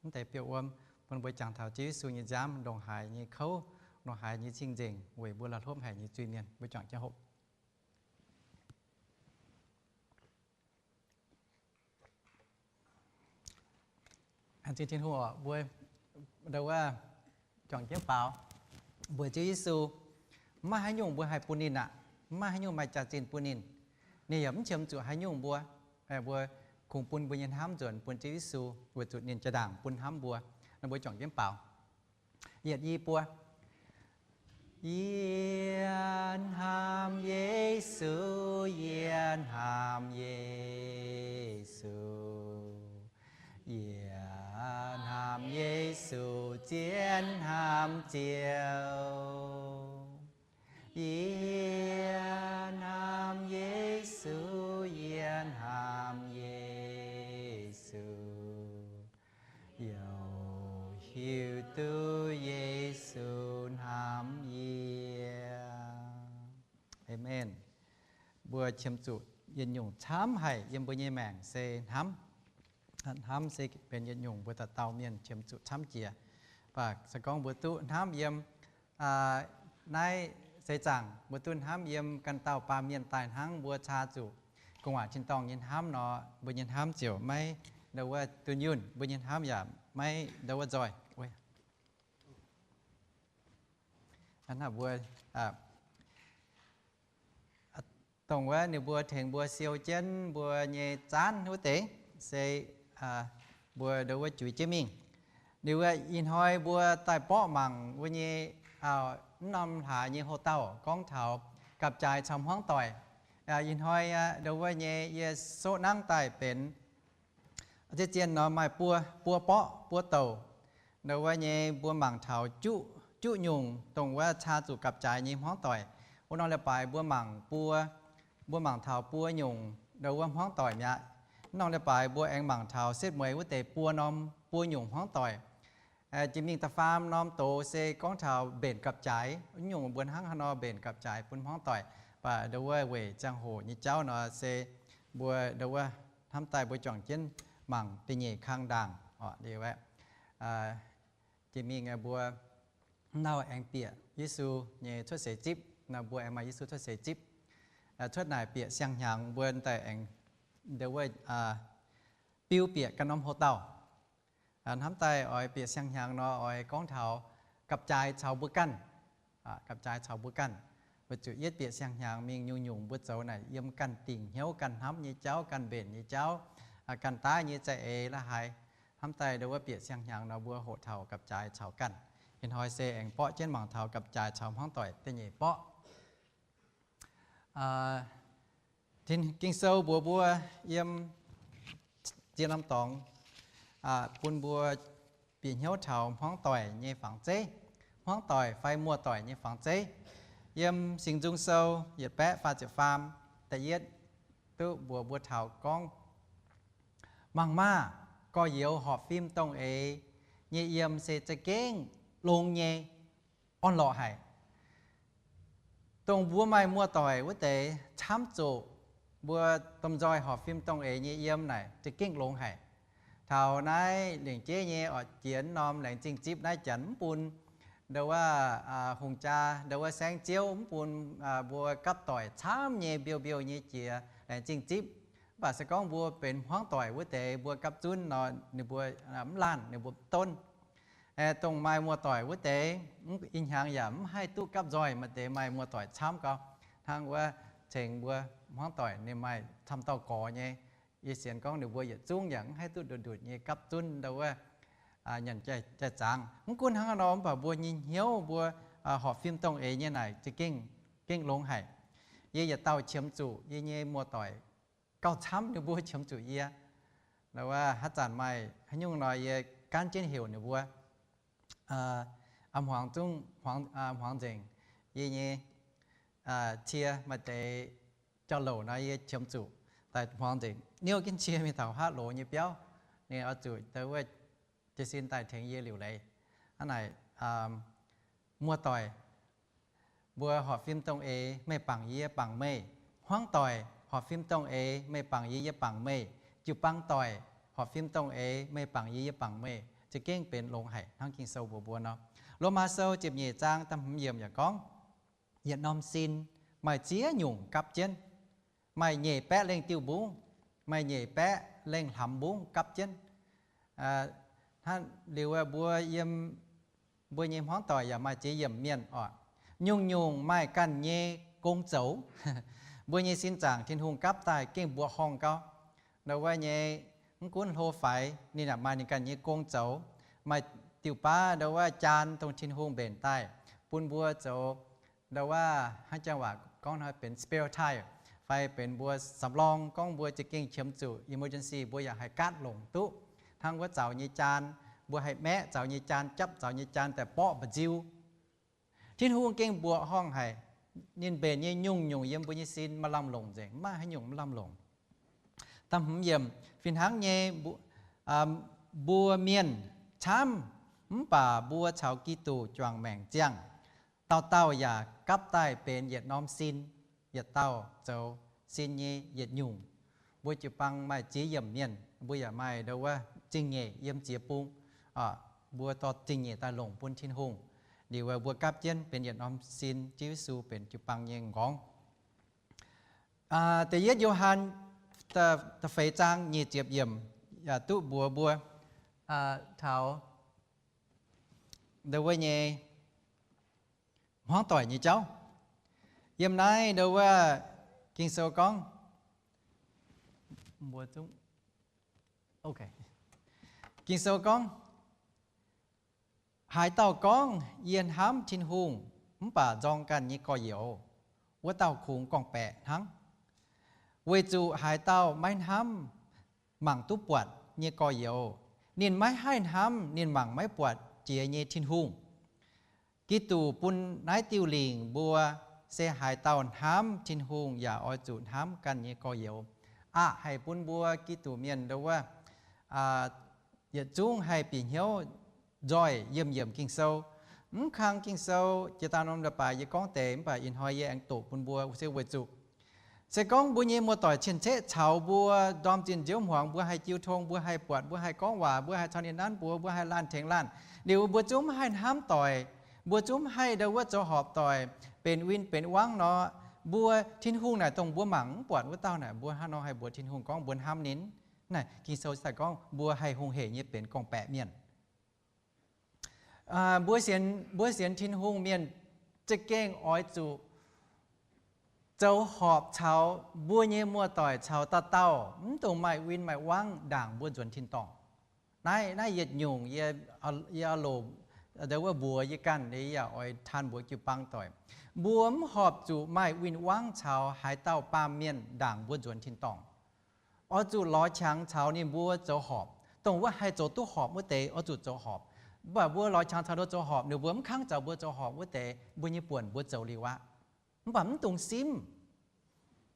mv deix biouv wuom, bun mbuo jangx taux Ziouv Yesu nyei nziaamv ndongc haaix nyei kouv, ndongc haaix nyei cing-nzengc weic mbuo la'hlopv haic nyei zuiz-mienh. Mbuo juangc jienv hopv. Tin-Hungh oc, mbuo ndau wuov juangc jienv faaux, mbuox Ziouv Yesu, maiv maaih haaix nyungc mbuo haih bun ninh aqv. Maiv maaih haaix nyungc maaih jaax-zinh bun ninh. Ninh yaac mv qiemx zuqc haaix nyungc mbuo. Mbuo kungx bun mbuo nyei hnamv nzuonx bun Ziouv Yesu weic zuqc ninh jaa-ndaangc bun hnamv mbuo. Nor mbuo juangc jienv faaux. Yietc, i, buo. Yie hnamv Yesu, yie hnamv Yesu. Yie hnamv Yesu, zien hnamv Ziouv. Yie hnamv Yesu, yie hnamv Yesu. Youc hiuv duqv Yesu hnamv yie. Aamen. Mbuo qiemx zuqc yietc nyungc camv haic yiem mbuo nyei maengc se hnamv. Hnamv se benx yietc nyungc mbuo dauh dauh mienh qiemx zuqc camv jiex. Mv baac se gorngv mbuo duqv hnamv yiem naaiv seix zaangc, mbuo duqv hnamv yiem ganh dauh baamh mienh daaih hnangv, mbuo caa zuqc gu'nguaaic tin-dorngh nyei hnamv nor, mbuo nyei hnamv ziouc maiv ndau wuov dunh yunh, mbuo nyei hnamv yaac maiv ndau wuov nzoih. Hnangv mbuo dongh wuov ninh mbuo tengx mbuo siou jienv mbuo nyei zaanv wuov deix se mbuo ndau wuov juix jienv mingh. Ninh wuov ih hnoi mbuo daaih borqv mangc mbuo nyei mv norm hlaax nyei houx-dauh gorngv taux gapv-jaaix caux hmuangv doic. Ih hnoi ndau wuov nyei yie soqv nangv daaih benx zien zien nor maaih buo, buo borqv buo douc. Ndau wuov nyei mbuo mangc taux juqv nyungc dongh wuov caa zuqc gapv-jaaix nyei hmuangv doic. Wuov norm leiz-baaix mbuo mangc buo, mbuo mangc taux buo nyungc ndau wuov hmuangv doic mi'aqv. Wuov norm leiz-baaix mbuo aengx mangc taux setv mueiz wuov deix buo norm, buo nyungc hmuangv doic. Jiex mingh da'faam norm doz se gorngv taux mbenc gapv-jaaix, wuov nyungc mbuo hnangv haaix nor mbenc gapv-jaaix bun hmuangv doic. Mv baac ndau wuov weic ziangh hoc nyei jauv nor se mbuo ndau wuov hnamv daaih mbuo juangc jienv mangc da'nyeic kang ndaangc oc. Liuz aeqv, jiex mingh mbuo mv lauh aengx bieqc Yesu nyei cuotv seix zipv. Nor mbuo aengx maaih Yesu cuotv seix zipv. Cuotv naaic bieqc siang-hnyangx mbuo daaih aengx ndau wuov biu bieqc ganh norm houx-dauh. Hnamv daaih oix bieqc siang-hnyangx nor oix gorngv taux gapv-jaaix caux mbuo ganh. Gapv-jaaix caux mbuo ganh. Weic zuqc yietv bieqc siang-hnyangx mingh nyungc-nyungc mbuo zoux naaic yiem ganh dingc hnyouv, ganh hnamv nyei jauv, ganh mbenc nyei jauv, ganh daaih nyei za'eix la'haaix. Hnamv daaih ndau wuov bieqc siang-hnyangx nor mbuo hoqc taux gapv-jaaix caux ganh. Ih hnoi se aengx borqv jienv mangc taux gapv-jaaix caux hmuangv doic da'nyeic borqv. Ging-Sou mbuox mbuo yiem ziex norm dorngx bun mbuo bieqc hnyouv taux hmuangv doic nyei fangx zeiv, hmuangv doic fai muoz-doic nyei fangx zeiv. Yiem Singx Nzung Sou yietc baeqv faah ziepc faam, da'yietv duqv mbuox mbuo taux gorngv, mangc maah! Gorx-youz horpc fim dongh eix nyei yiem se za'gengh longx nyei, orn-lorqc haic. Dongh mbuo maaih muoz-doic wuov deix camv zuqc mbuo domh nzoih horpc fim dongh eix nyei yiem naaic za'gengh longx haic. Taux naaiv lengc jeiv nyei oix jiex norm laengz zingh zipv naaiv janx mv bun ndau wuov hungh jaa, ndau wuov saengv-ziouv, mv bun mbuo gapv doic camv nyei mbiouh mbiouh nyei jiex laengz zingh zipv. Mv baac se gorngv mbuo benx hmuangv doic wuov deix mbuo gapv zunv nor, ninh mbuo mv laanh, ninh mbuo mv donv. Dongh maaih muoz-doic wuov deix, ih hnyangx yaac mv haih duqv gapv nzoih maaih deix maaih muoz-doic camv gau. Hnangv wuov cengx mbuo hmuangv doic ninh maaih camv dauh gorx nyei. Yie sienx gorngv ninh mbuo yietc zungv yaac mv haih duqv ndutc ndutc nyei gapv zunv ndau wuov nyanc jai-zaangc. Mv gunv hnangv nor, mv baac mbuo nyei hnyouv mbuo horpc fim dongh eix nyei naaic za'gengh, gengh longx haic. Yie yietc dauh qiemx zuqc yie nyei muoz-doic gauh camv ninh mbuo qiemx zuqc yie. Ndau wuov haaix zanc maaih haaix nyungc nor yie gaanv jienv heuc ninh mbuo. hmuangx zungv, hmuangx nzengc. Yie nyei cie maaih deix jauv-louc nor yie qiemx zuqc daaih hmuangx nzengc. Niouv jienv cie mingh taux haav loz nyei biauv, ninh oix zuqc dou wuov jiez sin daaih tengx yie liuc leiz. Hnangv naaic, muoz-doic, mbuo horpc fim dongh eix meih bangc yie bangc meih. Hmuangv doic horpc fim dongh eix meih bangc yie yie bangc meih. Jiu-baang doic horpc fim dongh eix meih bangc yie yie bangc meih. Za'gengh benx longx haic hnangv Ging-Sou mbuox mbuo nor. Lomaa Sou ziepc nyeic zaang da'hmz yiemc yaac gorngv, yietc norm sin maaih ziex nyungc gapv jienv. Maaih nyeic baeqv lengh diuh mbungv, maaih nyeic baeqv lengh hlamv mbungv gapv jienv. Hnangv liuz mbuo yiem mbuo nyei hmuangv doic yaac maaih ziex yiemc mienh oc. Nyungc-nyungc maaih ganh nyei gong zoux. Mbuo nyei sin zaangc Tin-Hungh gapv daaih gengh mbuoqc horngh gau. Ndau wuov nyei, mv gunv hlo faix, ninh yaac maaih ninh ganh nyei gong zoux. Maaih diuh baav ndau wuov jaan dongh Tin-Hungh mbenc daaih bun mbuo zoux ndau wuov hnangv janx waac gorngv hnoi benx spare tire, fai benx mbuo สำรอง, gorngv mbuo za'gengh qiemx zuqc emergency mbuo yaac haih gaatv longc duqv. Hnangv wuov zaux nyei jaan, mbuo haih maeqv zaux nyei jaan, japv zaux nyei jaan daaih borqv mba'nziu. Tin-Hungh gengh mbuoqc horngh haic. Ninh mbenc nyei nyungc-nyungc yiem mbuo nyei sin maaih lamh longc nzengc, mv maaih haaix nyungc mv lamh longc. Da'hmz yiemc, fih hnangv nyei, mbuo mienh camv, mv baac mbuo caux Giduc juangc maengc ziangh. Dauh dauh yaac gapv daaih benx yietc norm sin, yietc dauh zoux sin nyei yietc nyungc. Mbuo jiu-baang maaih ziex yiemc mienh, mbuo yaac maaih ndau wuov zingh nyeic yiem ziex bung. Mbuo dorh zingh nyeic daaih longc bun Tin-Hungh. Liuz mbuo gapv jienv benx yietc norm sin, Ziouv Yesu benx jiu-baang nyei m'nqorngv. Da'yietv Yo^han da'feix zaang nyic ziepc yiemc yaac duqv mbuox mbuo taux ndau wuov nyei hmuangv doic nyei jauv. Yiem naaiv ndau wuov Ging-Sou gorngv, Ging-Sou gorngv, haaix dauh gorngv, Yie hnamv Tin-Hungh, mv baac nzorng ganh nyei gorx-youz, wuov dauh kungx gorngv-baeqc hnangv. Weic zuqc haaix dauh maiv hnamv mangc duqv buatc nyei gorx-youz, ninh maiv haih hnamv ninh mangc maiv buatc jiex nyei Tin-Hungh. Giduc bun naaiv diuh lingc mbuo, se haaix dauh hnamv Tin-Hungh yaac oix zuqc hnamv ganh nyei gorx-youz. Aqc haih bun mbuo Giduc mienh ndau wuov yietc zungv haih bieqc hnyouv nzoih yiemh yiemc Ging-Sou. Mv kang Ging-Sou jiex daaih norm leiz-baaix yie gorngv deix, mv baac ih hnoi yie aengx doqc bun mbuo se weic zuqc se gorngv mbuo nyei muoz-doic cien-ceqv caux mbuo ndorm zinh nziouv hmuangx, mbuo haih jiu tong, mbuo haih buatc, mbuo haih gorngv waac, mbuo haih caux ninh nanv buoz, mbuo haih laanh tengx laanh, liuz mbuo zungv mv haih hnamv doic, mbuo zungv mv haih ndau wuov zoux horpc doic, benx win benx wangv nor, mbuo, Tin-Hungh naaic dongh mbuo mangc mv buatc wuov dauh naaic, mbuo hnangv nor haih mbuox Tin-Hungh gorngv mbuo hnamv ninh? Naaiv Ging-Sou daaih gorngv mbuo haih hungh hec nyei benx gorngv-baeqc mienh. Mbuo sienx, mbuo sienx Tin-Hungh mienh za'gengh oix zuqc zoux horpc caux mbuo nyei muoz-doic caux dauh dauh, mv dungx maaih win maaih wangv ndaangc mbuo nzuonx tin-dorngh. Naaiv, naaiv yietc nyungc yie, yie loc ndau wuov mbuox yie ganh, yie yaac oix taan mbuox jiu-baang doic. Mbuo mv horpc zuqc maaih win-wangv caux haaix dauh baamh mienh ndaangc mbuo nzuonx tin-dorngh. Oix zuqc lorz qangx caux ninh mbuo zoux horpc. Dongh wuov haih zoux duqv horpc wuov deix oix zuqc zoux horpc. Mv baac mbuo lorz qangx caux ninh mbuo zoux horpc, ninh mbuo mv kangv caux mbuo zoux horpc wuov deix, mbuo nyei buonc mbuo zoux liuz aqv. Mv baac mv dungx simv,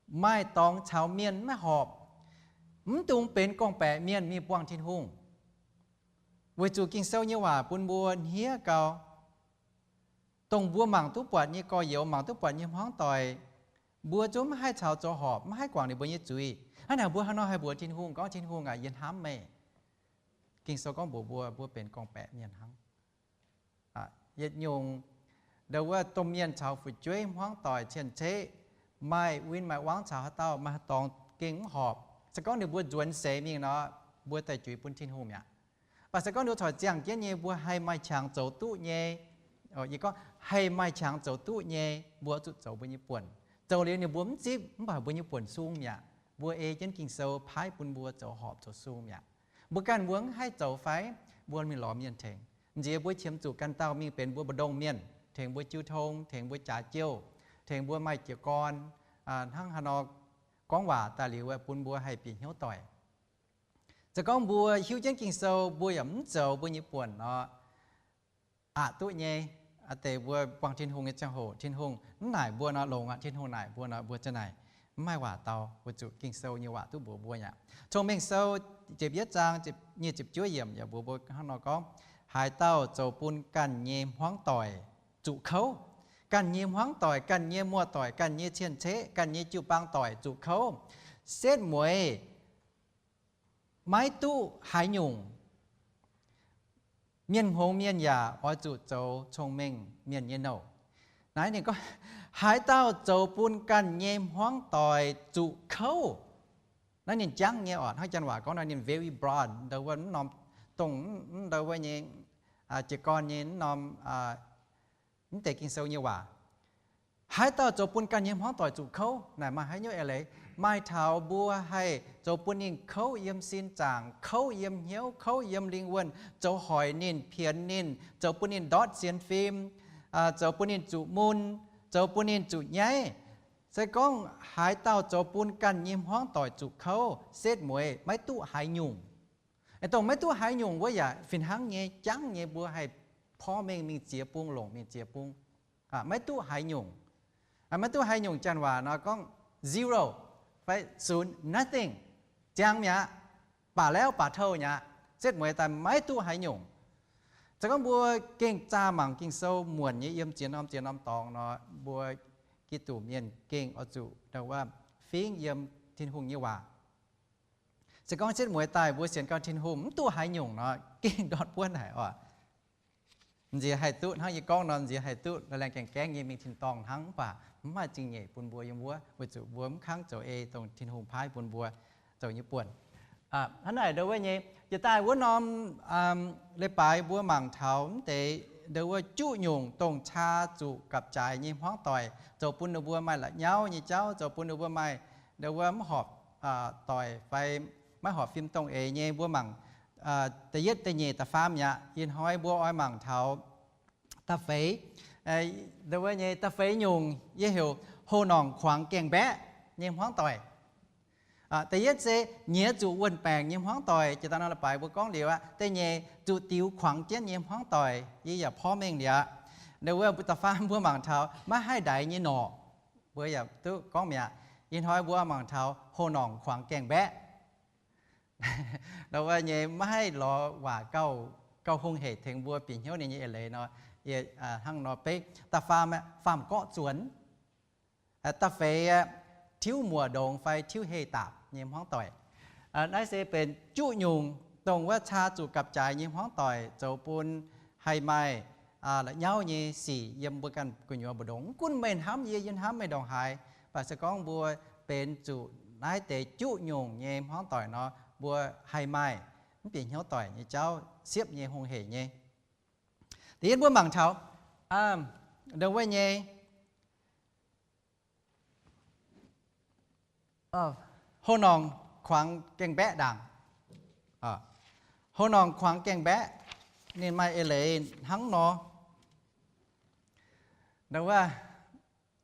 maaih dorngx caux mienh maiv horpc, mv dungx benx gorngv-baeqc mienh mingh buangh Tin-Hungh. Weic zuqc Ging-Sou nyei waac bun mbuo hniev gau, dongh mbuo mangc duqv buatc nyei gorx-youz, mangc duqv buatc nyei hmuangv doic, mbuo zungv maiv haih caux zoux horpc, maiv haih guangc ninh mbuo nyei zuiz. Hnangv naaic mbuo hnangv nor haih mbuox Tin-Hungh gorngv, Tin-Hungh aac, yie hnamv meih. Ging-Sou gorngv mbuox mbuo, mbuo benx gorngv-baeqc mienh hnangv. Yietc nyungc ndau wuov domh mienh caux fu'jueiv hmuangv doic cien-ceqv maaih win maaih wangv caux haaix dauh maaih dorngx gengh mv horpc, se gorngv ninh mbuo nzuonx seix mingh nor, mbuo daaih juix bun Tin-Hungh mi'aqv. Mv baac se gorngv ninh mbuo corc ziangh jienv nyei, mbuo haih maaih qangx zoux duqv nyei, yie gorngv haih maaih qangx zoux duqv nyei, mbuo zuqc zoux mbuo nyei buonc. Zoux liuz ninh mbuo mv zipv, mv baac mbuo nyei buonc sung mi'aqv. Mbuo ei jienv Ging-Sou paaiv bun mbuo zoux horpc zoux sung mi'aqv. Mbuo ganh mbuo mv haih zoux fai? Mbuo mingh lorz mienh tengx. Nziex mbuo qiemx zuqc ganh dauh mingh benx mbuo mbu'ndongx mienh, tengx mbuo jiu tong, tengx mbuo jaax jouh, tengx mbuo maaih jiez gorn, hnangv haaix nor gorngv waac daaih liuz bun mbuo haih bieqc hnyouv doic. Se gorngv mbuo hiuv jienv Ging-Sou, mbuo yaac mv zoux mbuo nyei buonc nor, aqc duqv nyei. Deix mbuo buangh Tin-Hungh nyei ziangh hoc, Tin-Hungh mv naaic mbuo nor longx aqv. Tin-Hungh naaic mbuo nor mbuo ziang naaic, mv maaih waac dau weic zuqc Ging-Sou nyei waac duqv mbuox mbuo yaac. Cong-Mengh Sou ziepc yietv zaang nyic ziepc juov yiemc yaac mbuox mbuo hnangv nor gorngv, haaix dauh zoux bun ganh nyei hmuangv doic zuqc kouv, ganh nyei hmuangv doic, ganh nyei muoz-doic, ganh nyei cien-ceqv, ganh nyei jiu-baang doic zuqc kouv, setv mueiz maiv duqv haaix nyungc. Mienh hngongx mienh yaac oix zuqc zoux cong-mengh mienh nyei nouc. Naaiv ninh gorngv, haaix dauh zoux bun ganh nyei hmuangv doic zuqc kouv. Naaiv ninh jangv nyei oc. Hnangv janx waac gorngv nor ninh very broad, ndau wuov mv norm dongh mv ndau wuov nyei jiez gorn nyei mv norm mv deix Ging-Sou nyei waac. Haaix dauh zoux bun ganh nyei hmuangv doic zuqc kouv naaic maaih haaix nyungc eix leiz? Maaih taux mbuo haih zoux bun ninh kouv yiem sin zaangc, kouv yiem hnyouv, kouv yiem lingh wuonh, zoux hoic ninh, pienx ninh, zoux bun ninh ndortv sienx fim, zoux bun ninh zuqc mun, zoux bun ninh zuqc nyaiv. Se gorngv haaix dauh zoux bun ganh nyei hmuangv doic zuqc kouv, setv mueiz maiv duqv haaix nyungc. Dongh maiv duqv haaix nyungc wuov yaac fih hnangv nyei, jangv nyei, mbuo haih porv mengh mingh ziex bung, longc mingh ziex bung. Maiv duqv haaix nyungc. Maiv duqv haaix nyungc janx waac nor gorngv zero fai ศูนย์, nothing, ziangx mi'aqv, baac lauv baac touh mi'aqv, setv mueiz daaih maiv duqv haaix nyungc. Se gorngv mbuo gengh zaah mangc Ging-Sou muonc nyei yiem ziex norm ziex norm dorngx nor, mbuo Giduc mienh gengh oix zuqc ndau wuov fingx yiem Tin-Hungh nyei waac. Se gorngv setv mueiz daaih mbuo sienx gau Tin-Hungh mv duqv haaix nyungc nor, gengh ndortv buonv haic oc. M'nziex haih duqv hnangv yie gorngv nor, m'nziex haih duqv laengh laengh gaengh gaengh nyei mingh tin-dorngh hnangv, mv baac mv maaih zingh nyeic bun mbuo yiem wuov, weic zuqc mbuo mv kangv zoux ei dongh Tin-Hungh paaiv bun mbuo zoux nyei buonc. Hnangv naaic ndau wuov nyei, jiex daaih wuov norm leiz-baaix mbuo mangc taux mv deix ndau wuov juqv nyungc dongh caa zuqc gapv-jaaix nyei hmuangv doic, zoux bun ninh mbuo maaih la'nyauv nyei jauv, zoux bun ninh mbuo maaih ndau wuov mv horpc doic fai maiv horpc fim dongh eix nyei. Mbuo mangc da'yietv, da'nyeic, da'faam mi'aqv. Ih hnoi mbuo oix mangc taux da'feix. Ndau wuov nyei da'feix nyungc yie heuc hoh-norngc kuangx gaengh mbaeqv nyei hmuangv doic. Da'yietv se nyiex zuqc wuon-baengc nyei hmuangv doic, jiex daaih nor leiz-baaix mbuo gorngv liuz aqv. Da'nyeic, zuqc diux kuangx jienv nyei hmuangv doic, yie yaac porv mengh liuz aqv. Ndau wuov mbuo da'faam mbuo mangc taux maiv haih ndaix nyei norqc, mbuo yaac duqv gorngv mi'aqv. Ih hnoi mbuo mangc taux hoh-norngc kuangx gaengh mbaeqv. Ndau wuov nyei maiv haih lorz waac gauh, gauh hungh heic tengx mbuo bieqc hnyouv ninh nyei eix leiz nor, yie hnangv nor beiv. Da'faam, faam-gorqv zuonx. Da'feix, tiuv muoc ndongx fai tiuv heh daapc nyei hmuangv doic. Naaiv se benx juqv nyungc dongh wuov caa zuqc gapv-jaaix nyei hmuangv doic zoux bun haih maaih la'nyauv nyei sic yiem mbuo ganh gu'nyuoz mbu'ndongx. Mv gunv meih hnamv yie, yie hnamv meih ndongc haaix, mv baac se gorngv mbuo benx zuqc naaiv deix juqv nyungc nyei hmuangv doic nor, mbuo haih maaih mv bieqc hnyouv doic nyei jauv siepv nyei hungh heic nyei. Da'yietv mbuo mangc taux ndongc wuov nyei hoh-norngc kuangx gaengh mbaeqv ndaangc. Hoh-norngc kuangx gaengh mbaeqv, ninh maaih eix leiz hnangv nor. Ndau wuov,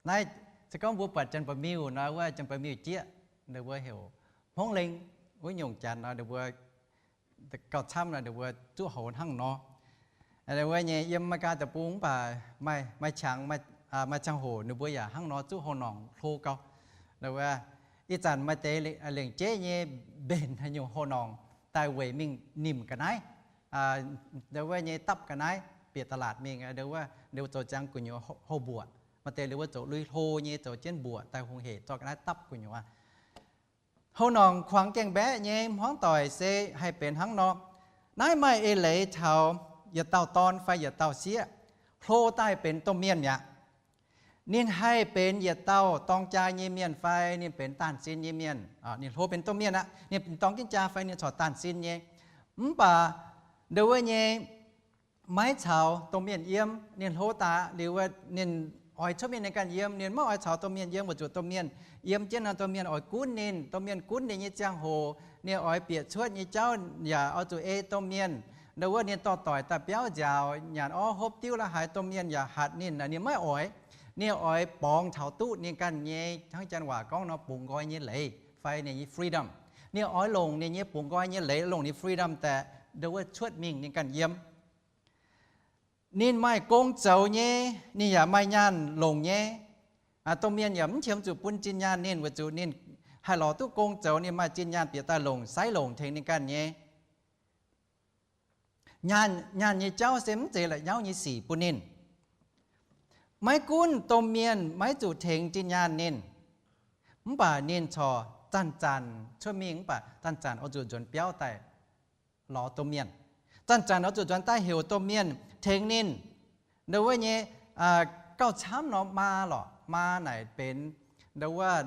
naaiv se gorngv mbuo buatc janx-ba'miuh nor, wuov janx-ba'miuh jieqv, ndau wuov heuc hmongv lengh, wuov nyungc janx nor, ndau wuov gauh camv nor, ndau wuov zuqv houx hnangv nor. Ndau wuov nyei yiem Meigaa deic-bung mv baac maaih qangx, maaih ziangh hoc ninh mbuo yaac hnangv nor zuqv hoh-norngc hlo gau. Ndau wuov, ih zanc maaih deix lengc jeiv nyei mbenc haaix nyungc hoh-norngc daaih weic mingh nimc ga'naaiv, ndau wuov nyei dapv ga'naaiv bieqc da'laatc mingh, ndau wuov ninh mbuo zoux ziangx gu'nyuoz houh mbuoqc. Maaih deix ninh mbuo zoux lui-hlo nyei, zoux jienv mbuoqc daaih hungh heic zorqv ga'naaiv dapv gu'nyuoz. Hoh-norngc kuangx gaengh mbaeqv nyei hmuangv doic se haih benx hnangv nor. Naaiv maaih eix leiz taux yietc dauh dorn fai yietc dauh sieqv hlo daaih benx domh mienh mi'aqv. Ninh haih benx yietc dauh dorng jaa nyei mienh fai ninh benx daanh sin nyei mienh. Ninh hlo benx domh mienh aqv, ninh dorng jienv jaa fai ninh corc daanh sin nyei. Mv baac ndau wuov nyei maiv caux domh mienh yiem. Ninh hlo daaih liuz wuov, ninh oix cuotv mingh ninh ganh yiem. Ninh maiv oix caux domh mienh yiem, weic zuqc domh mienh yiem jienv nor, domh mienh oix gunv ninh. Domh mienh gunv ninh nyei ziangh hoc, ninh oix bieqc cuotv nyei jauv yaac oix zuqc ei domh mienh. Ndau wuov ninh dorh doic daaih biauv nziaaux, nyanc orv hopv diuv la'haaix, domh mienh yaac hatc ninh, ninh maiv oix. Ninh oix borngz taux duqv ninh ganh nyei, hnangv janx waac gorngv nor, bungx nqoi nyei leiz fai ninh nyei freedom. Ninh oix longc ninh nyei bungx nqoi nyei leiz, longc ninh freedom daaih ndau wuov cuotv mingh ninh ganh yiem. Ninh maaih gong zoux nyei, ninh yaac maaih nyaanh longc nyei. Domh mienh yaac mv qiemx zuqc bun zinh nyaanh ninh, weic zuqc ninh haih lorz duqv gong zoux, ninh maaih zinh nyaanh bieqc daaih longc, saiv longc tengx ninh ganh nyei. Nyaanh nyei jauv se mv zeiz la'nyauv nyei sic bun ninh. Maiv gunv domh mienh maiv zuqc tengx zinh nyaanh ninh, mv baac ninh corc zanc-zanc cuotv mingh, mv baac zanc-zanc oix zuqc nzuonx biauv daaih lorz domh mienh. Zanc-zanc oix zuqc nzuonx daaih heuc domh mienh tengx ninh. Ndo wuov nyei gauh camv nor maa lorqc. Maa naaic benx ndo wuov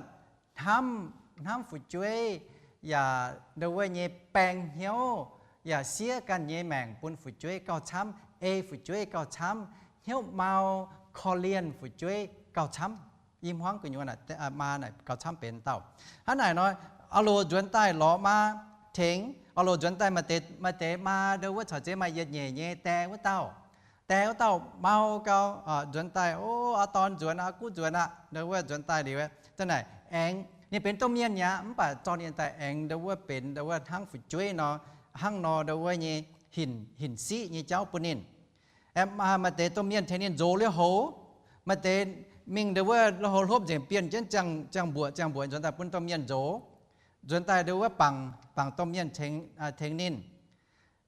hnamv, hnamv fu'jueiv, yaac ndo wuov nyei baeng hnyouv, yaac siev ganh nyei maengc bun fu'jueiv gauh camv, ei fu'jueiv gauh camv, hnyouv mau, korv-lienh fu'jueiv gauh camv. I hmuangv gu'nyuoz maa naaic gauh camv benx dauh. Hnangv naaic nor, Aulo nzuonx daaih lorz maa tengx. Aulo nzuonx daaih maaih deix maa ndo wuov caux zeix maaih yietc nyeic nyei die wuov dauh. Die wuov dauh mau gau, nzuonx daaih, o, aa dorn nzuonx, aa guv nzuonx aqv. Ndo wuov nzuonx daaih liuz, zanc naaic aengx ninh benx domh mienh mi'aqv, mv baac zorqv ninh daaih aengx ndo wuov benx ndo wuov hnangv fu'jueiv nor, hnangv nor ndo wuov nyei hinc siqv nyei jauv bun ninh. Maaih deix domh mienh tengx ninh nzox lui-houx, maaih deix mingh ndo wuov lui-houx hlopv nzengc, bienh jienv ziangh mbuoqc ziangh mbuoqc nzuonx daaih bun domh mienh nzox, nzuonx daaih ndo wuov bangc, bangc domh mienh tengx ninh.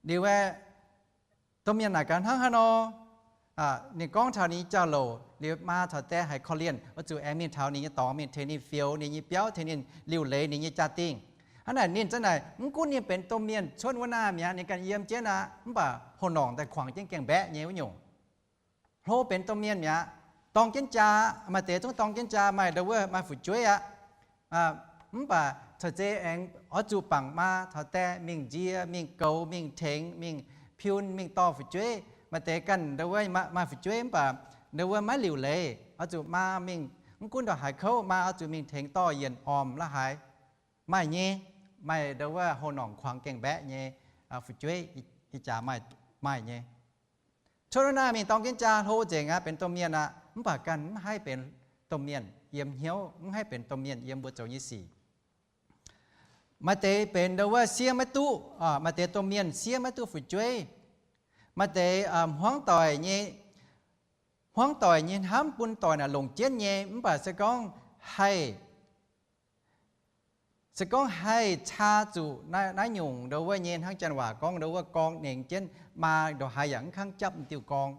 Liuz aeqv, domh mienh naaic gaax, hnangv haaix nor? Ninh gorngv taux ninh nyei jauv-louc liuz, maa caux die haiz korv-lienh, oix zuqc aengx mingh taux ninh nyei dorngx mingh tengx ninh fioux ninh nyei biauv, tengx ninh liuc leiz ninh nyei jaa-dingh. Hnangv naaic ninh zanc naaic mv gunv ninh benx domh mienh cuotv wuov naaiv mi'aqv, ninh ganh yiem jienv aqv, mv baac hoh-normc daaih kuangx jienv gaengh mbaeqv nyei wuov nyungc. Hlo benx domh mienh mi'aqv. Dorng jienv jaa, maaih deix zungv dorng jienv jaa, maaih ndo wuov maaih fu'jueiv aqv. Mv baac caux zeix aengx oix zuqc bangc maa caux die mingh nzie, mingh goux, mingh tengx, mingh piun, mingh dorh fu'jueiv. Maaih deix ganh ndo wuov maaih fu'jueiv mv baac ndo wuov maiv liuc leiz, oix zuqc maa mingh, mv gunv ndongc haaix kouv maa oix zuqc mingh tengx dorh yienc ormc la'haaix. Maaih nyei, maaih ndo wuov hoh-normc kuangx gaengh mbaeqv nyei fu'jueiv, ih jaax maaih nyei. Cuotv wuov naaiv mingh dorng jienv jaa hlo nzengc aqv, benx domh mienh aqv, mv baac ganh mv haih benx domh mienh yiem hnyouv, mv haih benx domh mienh yiem mbuo zoux nyei sic. Maaih deix benx ndo wuov siev maiv duqv, maaih deix domh mienh siev maiv duqv fu'jueiv. Maaih deix hmuangv doic nyei, hmuangv doic nyei hnamv bun doic naaic longc jienv nyei, mv baac se gorngv haih se gorngv haih caa zuqc naaiv nyungc ndo wuov nyei, hnangv janx waac gorngv ndo wuov gorngv nengx jienv, maa ndongc haaix yaac mv kangv japv diuh gorngv.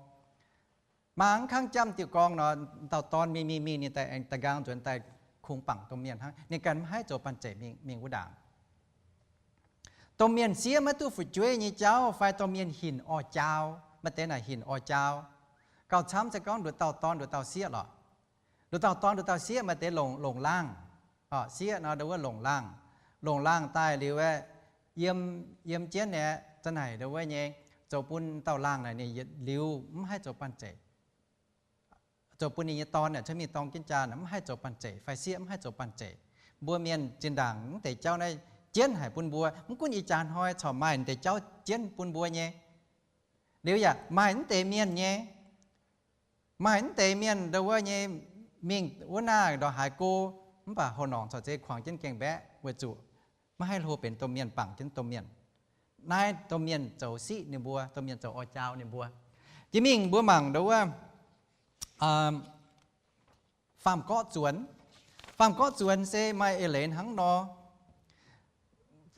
Maa mv kangv japv diuh gorngv nor, dauh dorn mingh mingh mingh ninh daaih aengx da'nqaang nzuonx daaih kungx bangc domh mienh hnangv. Ninh ganh mv haih zoux banh zeic mingh wuov ndaangc. Domh mienh siev maiv duqv fu'jueiv nyei jauv fai domh mienh hinc orv-jaau, maaih deix naaic hinc orv-jaau. Gauh camv se gorngv nduqc dauh dorn nduqc dauh sieqv lorqc. Nduqc dauh dorn nduqc dauh sieqv maaih deix longc, longc laangh. Sieqv nor ndo wuov longc laangh. Longc laangh daaih liuz aeqv, yiem, yiem jienv aeqv, zanc naaic ndo wuov nyei, zoux bun dauh laangh naaic ninh yietc liuz mv haih zoux banh zeic. Zoux bun ninh nyei dorn naaic cuotv mingh dorng jienv jaa naaic mv haih zoux banh zeic fai sieqv mv haih zoux banh zeic. Mbuo mienh zinh ndaangc mv deix jauv naaiv jienv haic bun mbuo. Mv gunv ih jaax hnoi corc maaih mv deix jauv jienv bun mbuo nyei. Liuz yaac maaih mv deix mienh nyei, maaih mv deix mienh ndo wuov nyei mingh wuov naaiv ndongc haaix go, mv baac hoh-normc corc zeix kuangx jienv gaengh mbaeqv weic zuqc maiv haih hlo benx domh mienh, bangc jienv domh mienh. Naaiv domh mienh zoux siqv ninh mbuo, domh mienh zoux orv-jaau ninh mbuo. Jiex mingh mbuo mangc ndo wuov faam-gorqv zuonx. Faam-gorqv zuonx se maaih eix leiz hnangv nor.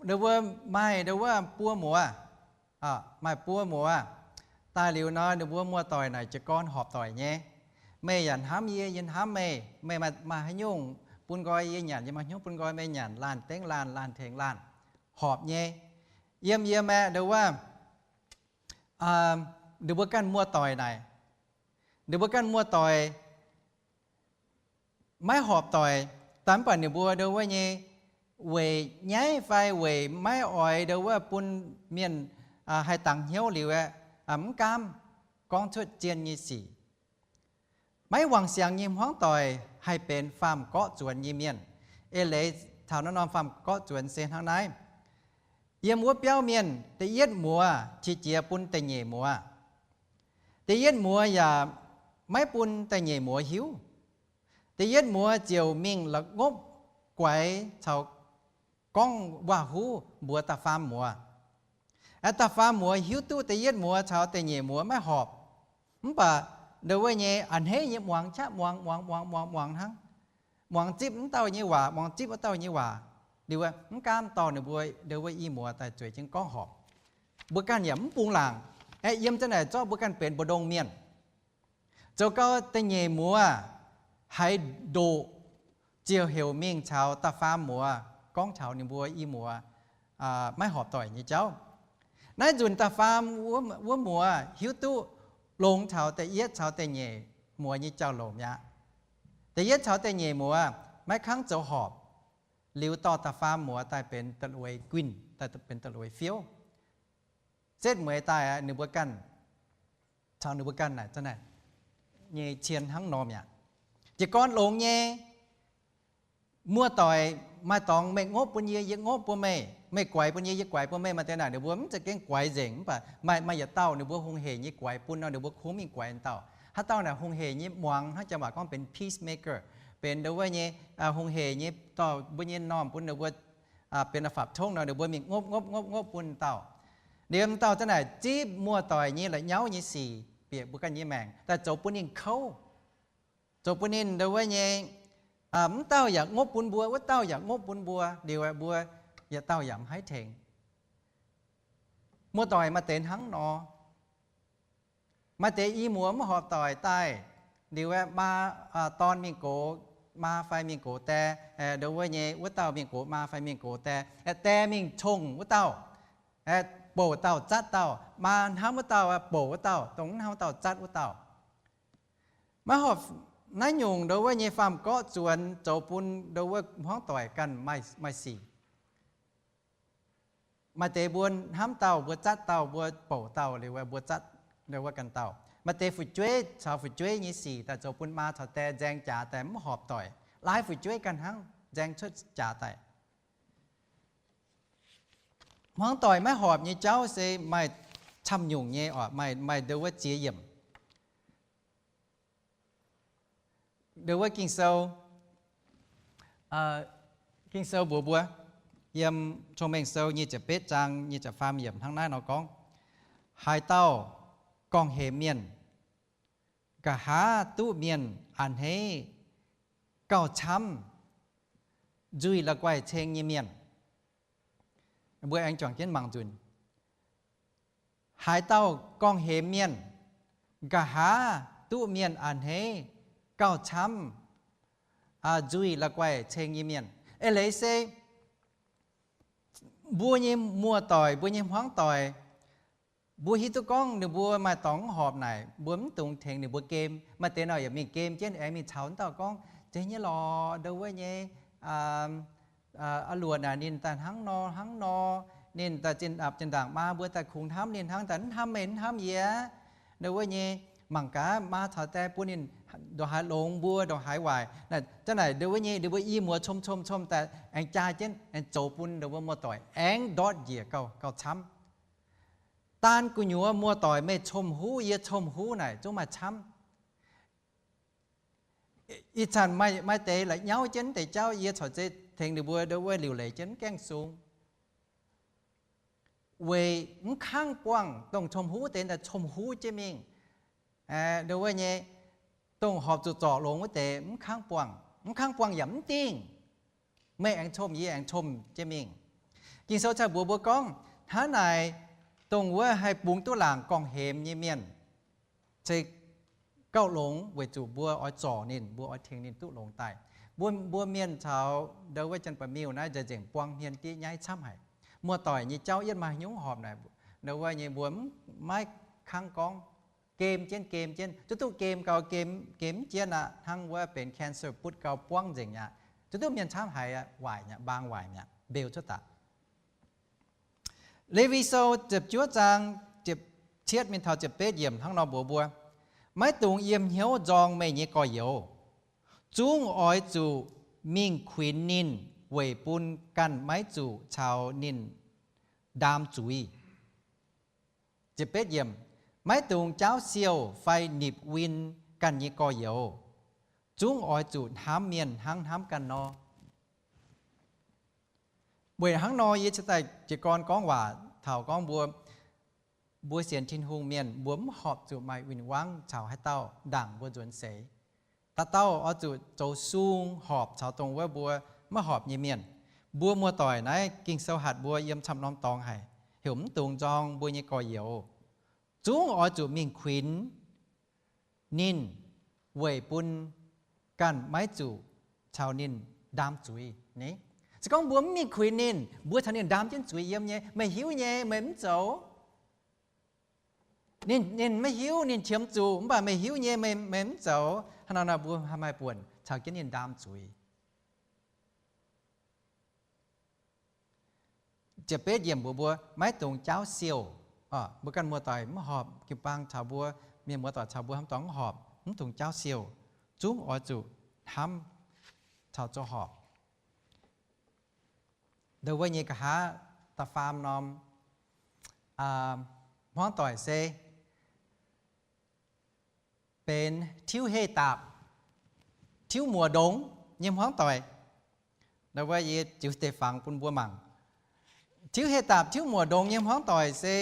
Ninh mbuo maaih ndo wuov buo muoz, maaih buo muoz. Daaih liuz nor ninh mbuo muoz-doic naaic jiez gorn horpc doic nyei. Meih yaac hnamv yie, yie hnamv meih. Meih maaih haaix nyungc bun nqoi yie nyanc, yie maaih haaix nyungc bun nqoi meih nyanc, laanh dengv laanh, laanh tengx laanh, horpc nyei. Yiem yiem aeqv, ndo wuov, ninh mbuo ganh muoz-doic naaic, ninh mbuo ganh muoz-doic maiv horpc doic, daaih mv baac ninh mbuo ndo wuov nyei weic nyaiv fai weic maiv oix ndo wuov bun mienh haih dangx hnyouv liuz aeqv, mv gaamv gorngv cuotv zien nyei sic. Maiv wangc siangx nyei hmuangv doic haih benx faam-gorqv zuonx nyei mienh. Eix leiz taux naaiv norm faam-gorqv zuonx se hnangv naaiv. Yiem wuov biauv mienh da'yietv muoz qiex jiez bun da'nyeic muoz. Da'yietv muoz yaac maiv bun da'nyeic muoz hiuv. Da'yietv muoz ziouc mingh la'ngopv guaix caux gorngv waac-huv mbuox da'faam muoz. Da'faam muoz hiuv duqv da'yietv muoz caux da'nyeic muoz maiv horpc, Mv baac ndo wuov nyei a'hneiv nyei muangx qaqv muangx muangx muangx muangx muangx hnangv, muangx zipv mv dauh nyei waac, muangx zipv wuov dauh nyei waac. Liuz mv gaamv dorh ninh mbuo ndo wuov i muoz daaih zueiz jienv gorngv horpc. Mbuo ganh yaac mv bungx laangc. Aeqv, yiem za'naaic zorqv mbuo ganh benx mbu'ndongx mienh. Zoux gau da'nyeic muoz haiz ndoqc ziouc heuc mingh caux da'faam muoz gorngv taux ninh mbuo i muoz maiv horpc doic nyei jauv. Naaiv nzunc da'faam wuov muoz hiuv duqv longx taux da'yietv caux da'nyeic muoz nyei jauv-louc mi'aqv. Da'yietv caux da'nyeic muoz maiv kangv zoux horpc. Liuz dorh da'faam muoz daaih benx da'lueiz guinh, daaih benx da'lueiz fiouv. Setv mueiz daaih ninh mbuo ganh, caux ninh mbuo ganh naaic nyei cien hnangv nor mi'aqv. Jiez gorn longx nyei muoz-doic maaih dorngx meih ngopv bun yie, yie ngopv bun meih, meih guaix bun yie, yie guaix bun meih. Maaih deix naaic ninh mbuo mv za'gengh guaix nzengc, mv baac maaih, maaih yietc dauh ninh mbuo hungh heic nyei guaix bun nor, ninh mbuo kungx mingh guaix dauh. Haaix dauh naaic hungh heic nyei muangx, hnangv janx waac gorngv benx peacemaker, benx ndo wuov nyei hungh heic nyei dorh mbuo nyei normh bun ninh mbuo benx fapv tongv nor, ninh mbuo mingh ngopv ngopv ngopv ngopv bun dauh. Liemh dauh za'naaic zipv muoz-doic nyei la'nyauv nyei sic bieqc mbuo ganh nyei maengc daaih zoux bun ninh kouv, zoux bun ninh ndo wuov nyei, mv dauh yaac ngopv bun mbuo, wuov dauh yaac ngopv bun mbuo, liuz mbuo yietc dauh yaac mv haih tengx. Muoz-doic maaih deix hnangv nor. Maaih deix i muoz mv horpc doic daaih, liuz maa, dorn mingh gox maa fai mingh gox die, ndo wuov nyei wuov dauh mingh gox maa fai mingh gox die, die mingh cong wuov dauh, bouc dauh zatv dauh, maa hnamv wuov dauh bouc wuov dauh, dongh mv hnamv wuov dauh zatv wuov dauh. Maiv horpc naaiv nyungc ndo wuov nyei faam-gorqv zuonx zoux bun ndo wuov hmuangv doic ganh maaih, maaih sic. Maaih deix mbuo hnamv dauh mbuo zatv dauh, mbuo bouc dauh liuz mbuo zatv ndo wuov ganh dauh. Maaih deix fu'jueiv caux fu'jueiv nyei sic daaih zoux bun maa caux die nzaeng jaax daaih mv horpc doic. Laaix fu'jueiv ganh hnangv nzaeng cuotv jaax daaih. Hmuangv doic maiv horpc nyei jauv se maaih camv nyungc nyei oc, maaih, maaih ndo wuov ziex yiemc. Ndo wuov Ging-Sou, Ging-Sou mbuox mbuo, yiem Cong-Mengh Sou nyic ziepc betv zaang nyic ziepc faam yiemc hnangv naaiv nor gorngv, haaix dauh gorngv-hemx mienh, nqa'haav duqv mienh a'hneiv gauh camv nzuih la'guaih ceng nyei mienh. Mbuo aengx juangc jienv mangc nzunc. Haaix dauh gorngv-hemx mienh, nqa'haav duqv mienh a'hneiv gauh camv nzuih la'guaih ceng nyei mienh. Eix leiz se mbuo nyei muoz-doic, mbuo nyei hmuangv doic, mbuo hiuv duqv gorngv ninh mbuo maaih dorngx mv horpc naaic, mbuo mv dungx tengx ninh mbuo gem. Maaih deix nor yaac mingh gem jienv aengx mingh caux dauh gorngv, zeiz nyei lorqc, ndo wuov nyei, aa, luoqc naaic ninh daaih hnangv nor hnangv nor, ninh daaih zinh apc zinh ndaangc maa mbuo daaih kungx hnamv ninh hnangv daaih mv hnamv meih mv hnamv yie. Ndo wuov nyei mangc gaax maa caux die bun ninh ndongc haaix longx mbuo ndongc haaix waaic. Zanc naaic ndo wuov nyei ninh mbuo i muoz com com com daaih aengx jaa jienv aengx zoux bun ndo wuov muoz-doic aengx ndortv njiec gauh, gauh camv. Daan gu'nyuoz muoz-doic meih com huv yie com huv naaic zungv maaih camv. Ih zanc maaih, maaih deix la'nyauv jienv deix jauv yie corc zeiz tengx ninh mbuo ndo wuov liuc leiz jienv mv gaengh sung. Weic mv kangv buangh dongh com huv deix daaih com huv jienv mingh. Ndo wuov nyei, dongh horpc zuqc zorc longx wuov deix mv kangv buangh, mv kangv buangh yaac mv dingh. Meih aengx com yie aengx com jienv mingh. Ging-Sou cai mbuox mbuo gorngv hnangv naaic, dongh wuov haih bungx duqv laangc gorngv-hemx nyei mienh se gauh longx weic zuqc mbuo oix zorc ninh, mbuo oix tengx ninh duqv longx daaih. Mbuo, mbuo mienh caux ndo wuov Janx-Baeqc-Miuh naaiv nzengc buang hmien diev nyaiv camv haic. Muoz-doic nyei jauv yietv maaih haaix nyungc horpc naaic, ndo wuov nyei mbuo maiv kangv gorngv, gem jienv gem jienv, zuqc duqv gem gau, gem, gem mv jienv aqv, hnangv wuov benx cancer butv gau buangv nzengc aqv. Zuqc duqv mienh camv haiz waaic mi'aqv, mbaang waaic mi'aqv, mbeux cuotv daaih. Lewi Sou ziepc juov zaang ziepc cietv mingh taux ziepc betv yiemc hnangv nor mbuox mbuo, maiv dungx yiem hnyouv nzorng meih nyei gorx-youz. Zungv oix zuqc mingh kuinx ninh weic bun ganh maiv zuqc caux ninh ndaam zuiz. Maiv dungx jaauv siouh fai nipc win ganh nyei gorx-youz. Zungv oix zuqc hnamv mienh hnangv hnamv ganh nor. Weic hnangv nor yie cingx daaih jiez gorn gorngv waac taux gorngv mbuo mbuo sienx Tin-Hungh mienh mbuo mv horpc zuqc maaih win-wangv caux haaix dauh ndaangc mbuo nzuonx seix. Dauh dauh oix zuqc zoux sung horpc caux dongh wuov mbuo maiv horpc nyei mienh. Mbuo muoz-doic naaiv Ging-Sou hatc mbuo yiem camv norm dorngx haic, heuc mv dungx nzorng mbuo nyei gorx-youz. Zungv oix zuqc mingh kuinx ninh weic bun ganh maiv zuqc caux ninh ndaam zuiz ni. Se gorngv mbuo mv mingh kuinx ninh, mbuo caux ninh ndaam jienv zuiz yiem nyei. Meih hiuv nyei, meih mv zoux. Ninh, ninh maiv hiuv, ninh qiemx zuqc, mv baac meih hiuv nyei, meih, meih mv zoux. Hnangv nor mbuo maaih buonc caux jienv ninh ndaam zuiz. Ziepc betv yiemc mbuox mbuo maiv dungx jaauv siouh. Mbuo ganh muoz-doic mv horpc, jiu-baang caux mbuo, mienh muoz-doic caux mbuo hnamv dorngx mv horpc, mv dungx jaauv siouh. Zungv oix zuqc hnamv caux zoux horpc. Ndau wuov nyei nqa'haav da'faam norm, hmuangv doic se benx tiuv heh daapc, tiuv muoc ndongx nyei hmuangv doic. Ndau wuov yie ziux deix fangx bun mbuo mangc. Tiuv heh daapc, tiuv muoc ndongx nyei hmuangv doic se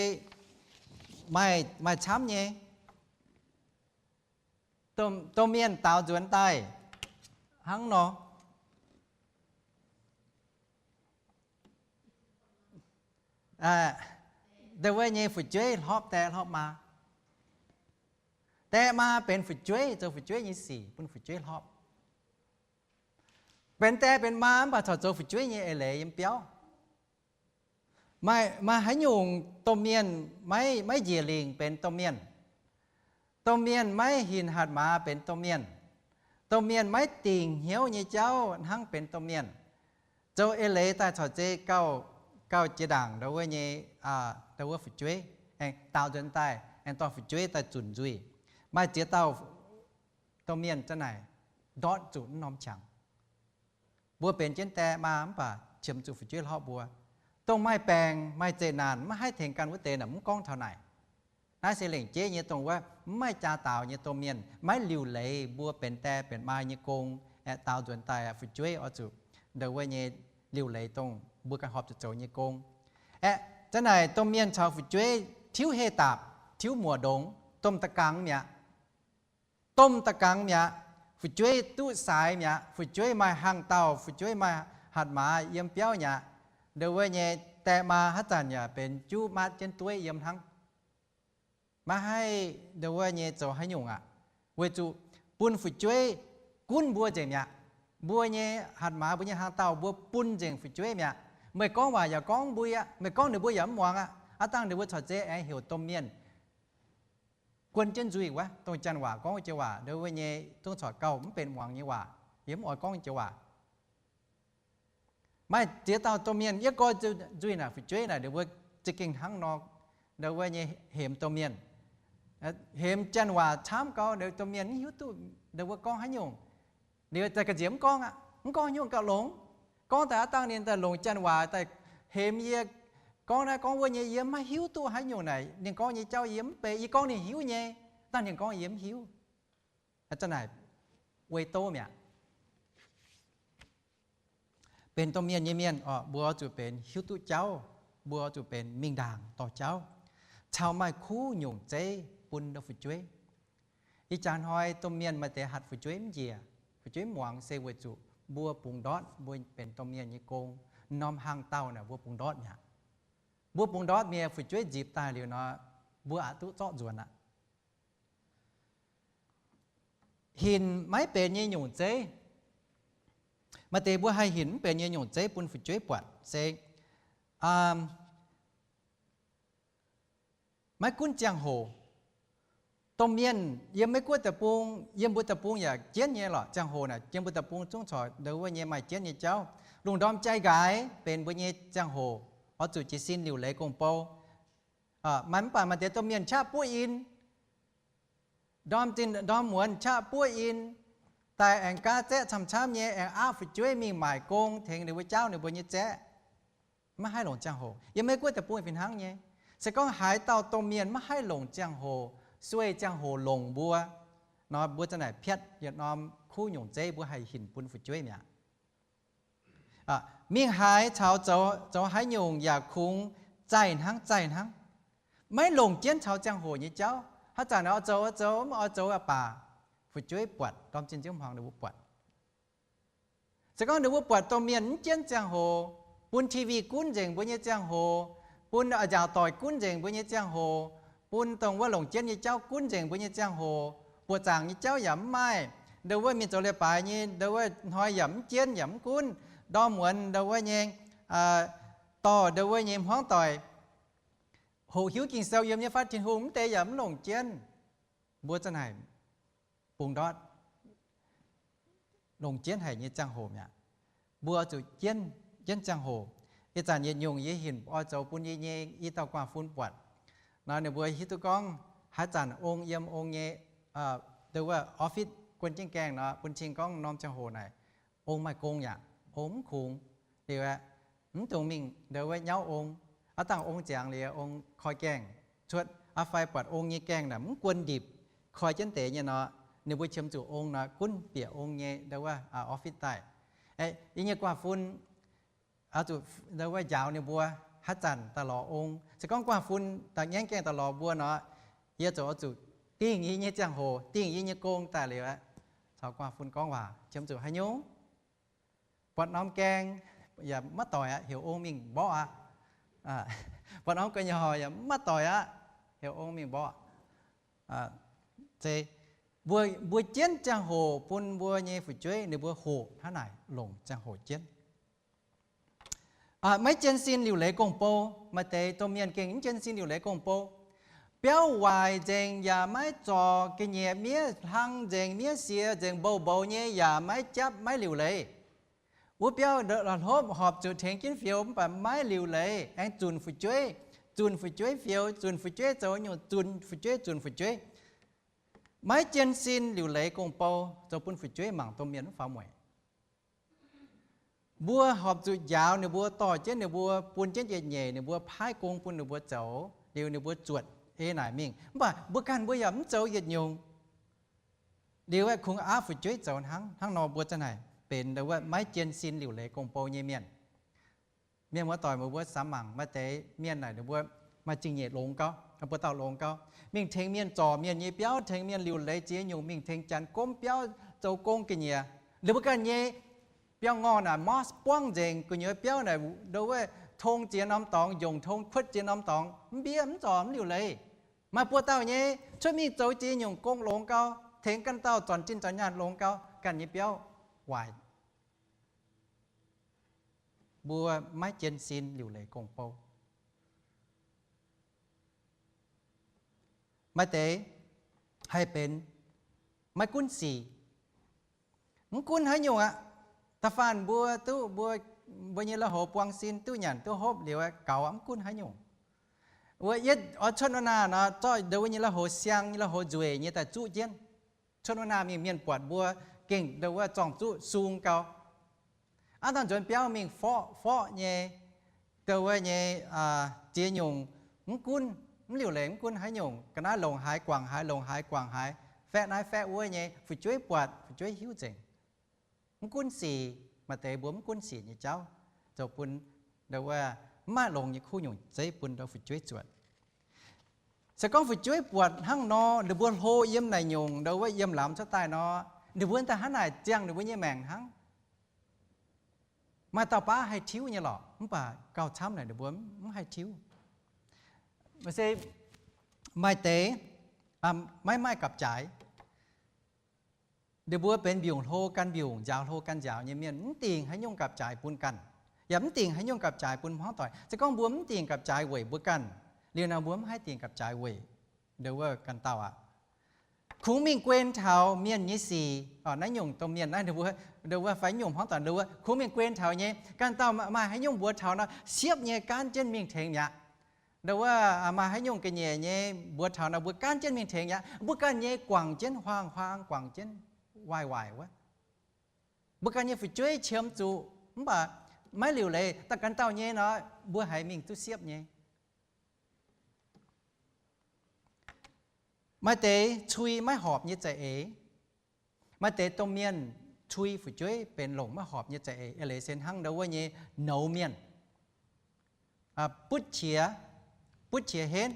maaih, maaih camv nyei. Domh, domh mienh daaux nzuonx daaih hnangv nor. Ndau wuov nyei fu'jueiv hlorpv die hlorpv maa. Die maa benx fu'jueiv, zoux fu'jueiv nyei sic bun fu'jueiv hlorpv. Benx die benx maa mv baac corc zoux fu'jueiv nyei eix leiz yiem biauv. Maaih, maaih haaix nyungc domh mienh maiv, maiv njiec lingc benx domh mienh? Domh mienh maiv hinc hatc maaz benx domh mienh. Domh mienh maiv dingc hnyouv nyei jauv hnangv benx domh mienh. Zoux eix leiz daaih corc zei gauh, gauh jiex ndaangc ndau wuov nyei, ndau wuov fu'jueiv, aengx daaux nzuonx daaih aengx dorh fu'jueiv daaih zunc nzuih. Maaih ziex dauh domh mienh za'naaic ndortv zuqc naaiv norm qangx. Mbuo benx jienv die maa mv baac qiemx zuqc fu'jueiv hlorpv mbuo. Dongh maaih baengc maaih zeqc naanc maiv haih tengx ganh wuov deix naaic mv gorngv taux naaic. Naaiv se lengc jeiv nyei dongh wuov mv maaih jaa daaux nyei domh mienh maiv liuc leiz mbuo benx die benx maa nyei gong. Aeqv, daaux nzuonx daaih fu'jueiv oix zuqc ndau wuov nyei liuc leiz dongh mbuo ganh horpc zuqc zoux nyei gong. Aeqv, za'naaic domh mienh caux fu'jueiv tiuv heh daapc, tiuv muoc ndongx, domh da'gangx mi'aqv. Domh da'gangx mi'aqv. Fu'jueiv duqv saaix mi'aqv. Fu'jueiv maaih hnaangx-daauh, fu'jueiv maaih hatc maaz yiem biauv mi'aqv. Ndau wuov nyei die maa haaix zanc yaac benx juv matv jienv dueiv yiem hnangv. Maiv haih ndau wuov nyei zoux haaix nyungc aqv. Weic zuqc bun fu'jueiv gunv mbuo nzengc mi'aqv. Mbuo nyei hatc maaz, mbuo nyei hnaangx-daauh mbuo bun nzengc fu'jueiv mi'aqv. Meih gorngv waac yaac gorngv mbuo aqv. Meih gorngv ninh mbuo yaac mv muangx aqv. Aav dangh ninh mbuo corc zei aengx heuc domh mienh guon jienv nzuih wuov, dongh janx waac gorngv joux waac ndau wuov nyei zungv corc gauh mv benx muangx nyei waac. Yie mv oix gorngv joux waac. Maaih ziex dauh domh mienh yiem gorx nzuih naaic fu'jueiv naaic ninh mbuo za'gengh hnangv nor ndau wuov nyei hemx domh mienh. Hemx janx waac camv gau, domh mienh mv hiuv duqv ninh mbuo gorngv haaix nyungc. Ninh mbuo daaih ga'nziex mv gorngv aqv. Mv gorngv haaix nyungc gauh longx. Gorngv daaih aav dangh ninh daaih longc janx waac daaih hemx yie, gorngv naaiv gorngv wuov nyei, yie maiv hiuv duqv haaix nyungc naaic. Ninh gorngv nyei jauv yie mv bei, yie gorngv ninh hiuv nyei, dangh ninh gorngv yie mv hiuv. Za'naaic wei doz mi'aqv. Benx domh mienh nyei mienh oc, mbuo zuqc benx hiuv duqv jauv, mbuo zuqc benx mingh ndaangc dorh jauv, caux maaih kuv nyungc zeiv bun fu'jueiv. Ih jaax hnoi domh mienh maaih deix hatc fu'jueiv mv njiec, fu'jueiv mv muangx se weic zuqc mbuo bungx ndortv mbuo benx domh mienh nyei gong. Norm hnaangx-daauh naaic mbuo bungx ndortv mi'aqv. Mbuo bungx ndortv mienh, fu'jueiv nzipc daaih liuz nor, mbuo aqc duqv zorqv nzuonx aqv. Hinc maiv benx nyei nyungc zeiv. Maaih deix mbuo haih hinc mv benx nyei nyungc zeiv bun fu'jueiv buatc se maiv gunv ziangh hoc. Domh mienh yiem Meiv Guoqv deic-bung, yiem mbuo deic-bung yaac jienv nyei lorqc. Ziangh hoc naaic yiem mbuo deic-bung zungv corc ndau wuov nyei maaih jienv nyei jauv. Lungh ndorm jai nqaaix benx mbuo nyei ziangh hoc, oix zuqc jiez sin liuc leiz gong-bou. Maaih mv baac maaih deix domh mienh qaqv buov in, ndorm zinh ndorm muonz qaqv buov in, daaih aengx gaav zaeqv camv-camv nyei, aengx aapv fu'jueiv mingh maaic gong tengx ninh mbuo jaauv ninh mbuo nyei zaeqv. Maiv haih longc ziangh hoc. Yiem Meiv Guoqv deic-bung fih hnangv nyei. Se gorngv haaix dauh domh mienh maiv haih longc ziangh hoc, sueih ziangh hoc longc mbuo nor, mbuo za'naaic piatv yietc norm kuv nyungc zeiv mbuo haih hinc bun fu'jueiv mi'aqv. Mingh haaix caux zoux, zoux haaix nyungc yaac kungx zaih hnangv, zaih hnangv. maiv longc jienv taux ziangh hoc nyei jauv. Haaix zanc oix zoux oix zoux, mv oix zoux aqv baac fu'jueiv buatc, ndorm zinh nziouv hmuangx ninh mbuo buatc. Se gorngv ninh mbuo buatc domh mienh mv jienv ziangh hoc, bun T V gunv nzengc mbuo nyei ziangh hoc, bun nzaaux doic gunv nzengc mbuo nyei ziangh hoc, bun dongh wuov longc jienv nyei jauv gunv nzengc mbuo nyei ziangh hoc, buoqc zaangc nyei jauv yaac mv maaih, ndau wuov mienh zoux leiz-baaix nyei ndau wuov hnoi yaac mv jienv yaac mv gunv, ndorm muonz ndau wuov nyei dorh ndau wuov nyei hmuangv doic, hoqc hiuv Ging-Sou yiem nyei faatv Tin-Hungh mv deix yaac mv longc jienv. Mbuo za'naaic bungx ndortv longc jienv haic nyei ziangh hoc mi'aqv. Mbuo zuqc jienv, jienv ziangh hoc. Ih zanc yietc nyungc yie hinc oix zoux bun yie nyei i dauh guaav fun buatc nor, ninh mbuo hiuv duqv gorngv haaix zanc ong yiem ong nyei, ndau wuov office guon jienv gaengh nor, bun cing gorngv norm ziangh hoc naaic ong maaih gong yaac ong mv kungx. Liuz aeqv, mv dungx mingh ndau wuov nyauv ong. Aav dangh ong ziangx liuz, ong koi gaengh cuotv aqv fai buatc ong nyei gaengh naaic mv guon ndipc, koi jienv deix nyei nor, ninh mbuo qiemx zuqc ong nor gunv bieqc ong nyei ndau wuov office daaih. Yie nyei guaav fun oix zuqc ndau wuov njaaux ninh mbuo haaix zanc daaih lorz ong. Se gorngv guaav fun daaih ngaengv gaengh daaih lorz mbuo nor, yie ziouc oix zuqc dingh yie nyei ziangh hoc, dingh yie nyei gong daaih liuz aeqv, caux guaav fun gorngv waac qiemx zuqc haaix nyungc. Buatc norm gaeng yaac maiv doic aqv, heuc ong mingh mborqv aqv. Buatc norm gu'nyuoz yaac maiv doic aqv, heuc ong mingh mborqv. Mbuo, mbuo jienv ziangh hoc bun mbuo nyei fu'jueiv ninh mbuo hoqc hnangv naaic longc ziangh hoc jienv. Maiv jienv sin liuc leiz gong-bou. Maaih deix domh mienh gengh mv jienv sin liuc leiz gong-bou. Biauv waaic nzengc yaac maiv zorc ga'nyiec miev, hlang nzengc miev, siex nzengc mbouh mboux nyei yaac maiv japv maiv liuc leiz. Wuov biauv hlopv horpc zuqc tengx jienv fioux mv baac maiv liuc leiz, aengx zunc fu'jueiv, zunc fu'jueiv fioux, zunc fu'jueiv zoux nyungc, zunc fu'jueiv, zunc fu'jueiv. Maiv jienv sin liuc leiz gong-bou zoux bun fu'jueiv mangc domh mienh mv faaux mueic. Mbuo horpc zuqc njaaux ninh mbuo, dorh jienv ninh mbuo, bun jienv yietc nyeic ninh mbuo, paaiv gong bun ninh mbuo zoux, liuz ninh mbuo zuotc ei naaic mingh. Mv baac mbuo ganh mbuo yaac mv zoux yietc nyungc. Liuz aeqv, kungx aav fu'jueiv zoux hnangv. Hnangv nor mbuo za'naaic benx ndau wuov maiv jienv sin liuc leiz gong-bou nyei mienh. Mienh muoz-doic, meih mbuo samx mangc, maaih deix mienh naaic ninh mbuo maaih zingh nyeic longx gauh, buo dauh longx gauh, mingh tengx mienh zorc mienh nyei biauv, tengx mienh liuc leiz ziex nyungc, mingh tengx janx gomv biauv, zoux gong ga'nyiec. Liuz mbuo ganh nyei biauv-ngorh naaic moss buangv nzengc, gu'nyuoz biauv naaic ndau wuov tong ziex norm dorngx, njongc tong kuotv ziex norm dorngx, mv mbiev mv zorc mv liuc leiz. Maaih buo dauh nyei cuotv mingh zoux ziex nyungc gong longx gauh, tengx ganh dauh zornc zinh zornc nyaanh longx gauh, ganh nyei biauv waaic. Mbuo maiv jienv sin liuc leiz gong-bou. Maaih deix haih benx maiv gunv sic, mv gunv haaix nyungc aqv. Da'faanh mbuo duqv mbuo, mbuo nyei lauh houx buang sin duqv nyanc duqv hopv liuz gaux, mv gunv haaix nyungc. Wuov yietv oix cuotv wuov naah nor, zorqv ndau wuov nyei lauh houx siang, nyei lauh houx nzueic nyei daaih zuqv jienv. Cuotv wuov naah mingh, mienh buatc mbuo gengh ndau wuov zorng-zuqv sung gau. Aav dangh nzuonx biauv mingh forqv forqv nyei, ndau wuov nyei ziex nyungc mv gunv, mv liuc leiz mv gunv haaix nyungc, ga'naaiv longc haaix guangc haaix, longc haaix guangc haaix, faeqv naaiv faeqv wuov nyei, fu'jueiv buatc, fu'jueiv hiuv nzengc. Mv gunv sic, maaih deix mbuo mv gunv sic nyei jauv zoux bun ndau wuov mv maaih longx nyei kuv nyungc zeiv bun ndau fu'jueiv zuotc. Se gorngv fu'jueiv buatc hnangv nor, ninh mbuo hlo yiem naaic nyungc, ndau wuov yiem lamz cuotv daaih nor, ninh mbuo daaih hnangv naaic ziangh ninh mbuo nyei maengc hnangv. Maaih dauh baav haih tiuv nyei lorqc, mv baac gauh camv naaic ninh mbuo mv haih tiuv. Se maaih deix maiv maaih gapv-jaaix. Ninh mbuo benx mbiungc hlo gan mbiungc, nziaaux hlo gan nziaaux nyei mienh, mv dingc haaix nyungc gapv-jaaix bun ganh, yaac mv dingc haaix nyungc gapv-jaaix bun hmuangv doic. Se gorngv mbuo mv dingc gapv-jaaix weic mbuo ganh, liuz nor mbuo mv haih dingc gapv-jaaix weic ndau wuov ganh dauh aqv. Kungx mingh guen taux mienh nyei sic. Naaiv nyungc domh mienh naaiv, ndau wuov fai nyungc hmuangv doic, ndau wuov kungx mingh guen taux nyei, ganh dauh maaih haaix nyungc mbuox taux nor, siepv nyei gaanv jienv mingh tengx mi'aqv. Ndau wuov maaih haaix nyungc ga'nyiec nyei mbuox taux nor, mbuo gaanv jienv mingh tengx mi'aqv. Mbuo ganh nyei guangc jienv huaang-huaang, guangc jienv waaic-waaic wuov. Mbuo ganh nyei fu'jueiv qiemx zuqc, mv baac maiv liuc leiz daaih ganh dauh nyei nor, mbuo haiz mingh duqv siepv nyei. Maaih deix cui maiv horpc nyei za'eix. Maaih deix domh mienh cui fu'jueiv benx longc maiv horpc nyei za'eix, eix leiz se hnangv ndau wuov nyei nouz mienh, butv qiex, butv qiex henv,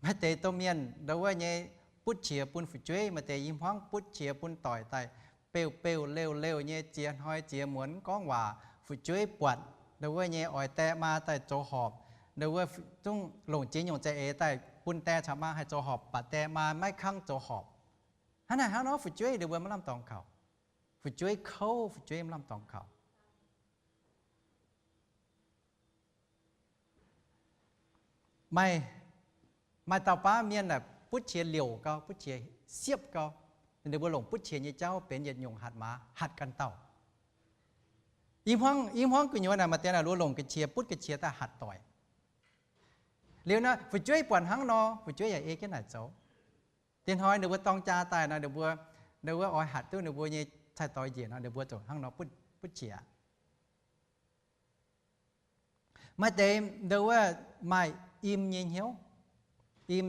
Maaih deix domh mienh ndau wuov nyei butv qiex bun fu'jueiv, maaih deix i hmuangv butv qiex bun doic daaih, beuv-beuv leuv-leuv nyei, ziex hnoi ziex muonz mv gorngv waac. Fu'jueiv buatc ndau wuov nyei oix die maa daaih zoux horpc, ndau wuov zungv longc jiex nyungc za'eix daaih bun die caux maa haih zoux horpc, baac die maa maiv kangv zoux horpc. Hnangv naaiv hnangv nor fu'jueiv ndau wuov maiv lamh dorngx kaux. Fu'jueiv kouv, fu'jueiv maiv lamh dorngx kaux. Maaih, maaih dauh baav mienh naaic butv qiex liouc gau, butv qiex siepv gau. Ninh mbuo longc butv qiex nyei jauv benx yietc nyungc hatc maaz, hatc ganh dauh. I hmuangv, i hmuangv gu'nyuoz naaic maaih deix naaic luov longc ga'qiex, butv ga'qiex daaih hatc doic. Liuz naaic fu'jueiv buatc hnangv nor, fu'jueiv yaac ei jienv naaic zoux. Diex hnoi ninh mbuo dorng jaa daaih nor, ninh mbuo, ninh mbuo oix hatc duqv ninh mbuo nyei cai doix njiec nor, ninh mbuo ziouc hnangv nor butv, butv qiex. Maaih deix ndau wuov maaih im nyei hnyouv, im,